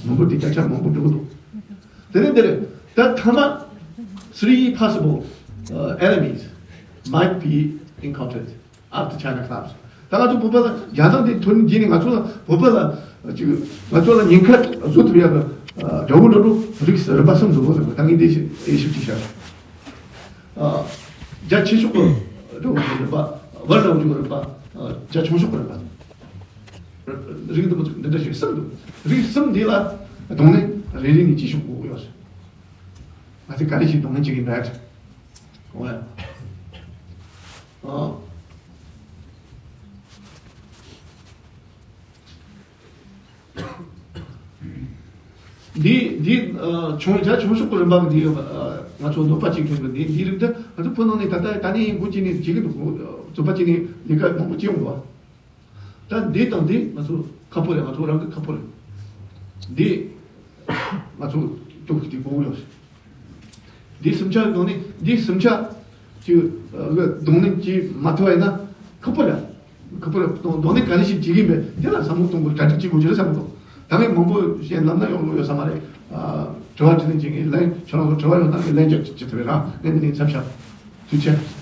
མི་འབོར་དེ་བརྒྱ་ཆ་མང་པོ་འགྲོ་གི་འདུག་དེ་ནས་འདིར་ད་ཐ་མ་three possible enemies might be encountered after China collapse. ད་ང་ཚོ་བོད་པ་ལ་རྒྱ་ནག་དེ་ཐོན་རྗེས་ནས་ང་ཚོ་ལ་བོད་པ་ལ་ཅིག་ང་ཚོ་ལ་ཉེན་ཁ་བཟོ་ཐུབ་ཡག་གི་དགྲ་བོ་འདྲ་འགྲོ་རིགས་རིམ་པ་གསུམ་འདུག་ད་ངས་འདི་ཞིབ་ཅིག་བཤད། རྒྱ་ཆེ་ཤོས་ཀྱི་རིམ་པ། བར་ན་འཇུག་རིམ་པ། རྒྱ་ཆུང་ཤོས་ཀྱི་རིམ་པ། རིགས་འདི་མོ་འདི་འདྲ་ཞིག་གསུམ་འདུག་རིགས་གསུམ་འདི་ལ་གདོང་ལེན་རེ་རེ་ནས་བྱེད་ཤོག་གོ་ཡོད་རེད། ང་ཚོས་ག་རེ་ཞིག་གདོང་ལེན་བྱེད་ཀྱི་འདུག་འོ་ཡ། ཨ། འདི་འདི་ཨ་ཆུང་རྒྱ་ཆུང་ཤོས་ཀྱི་རིམ་པ་འདི་ཨ་ང་ཚོ་འདོད་པ་གཅིག་མཁན་གྱི་འདི་འདི་རིགས་འདི་ང་ཚོ་བོད་ནང་ནས་ད་ལྟ་ད་ནས་འགོ་བྱས་ནས་བྱེད་ཀྱི་འདུག་རྩོམ་པ་བྱས་ནས་ལས་ཀ་མང་པོ་བྱས་ཡོང་འདུག་ད་འདི་དང་འདི་ང་ཚོ་ཁག་པོ་རེད། ང་ཚོ་རང་གི་ཁག་པོ་རེད། འདི་ང་ཚོ་སྐྱོབ་དགོས་ཀྱི་དགོས་ཀྱི་ཡོད་རེད། འདི་གསུམ་ཆ་གི་ནང་ནས་འདི་གསུམ་ཆ་ཅིག་གི་གདོང་ལེན་བྱེད་མ་ཐུབ་པ་ཡིན་ན་ཁག་པོ་རེད། ཁག་པོ་རེད། གདོང་གདོང་ལེན་ག་རེ་ཞིག་བྱེད་ཀྱི་ཡིན་པས་དེ་ལ་བསམ་བློ་གཏོང་དགོས། གྲ་སྒྲིག་བྱེད་དགོས་ཀྱི་རེད་བསམ་གྱི་འདུག་ད་ངས་མང་པོ་བཤད་ལབ་ན་ཡོང་ཡོང་ཡོད་ས་མ་རེད། ཨ། དྲི་བ་དྲིས་ལན་བྱེད་མཁན་ལན་ཁྱོད་རང་ཚོ་དྲི་བ་ཡོད་ན་ངས་ལན་རྒྱག་ཅིག་བྱེད་ཐུབ་རེད་ར། ངས་འདི་ནས་མཚམས་བཞག་ཐུགས་རྗེ་ཆེ།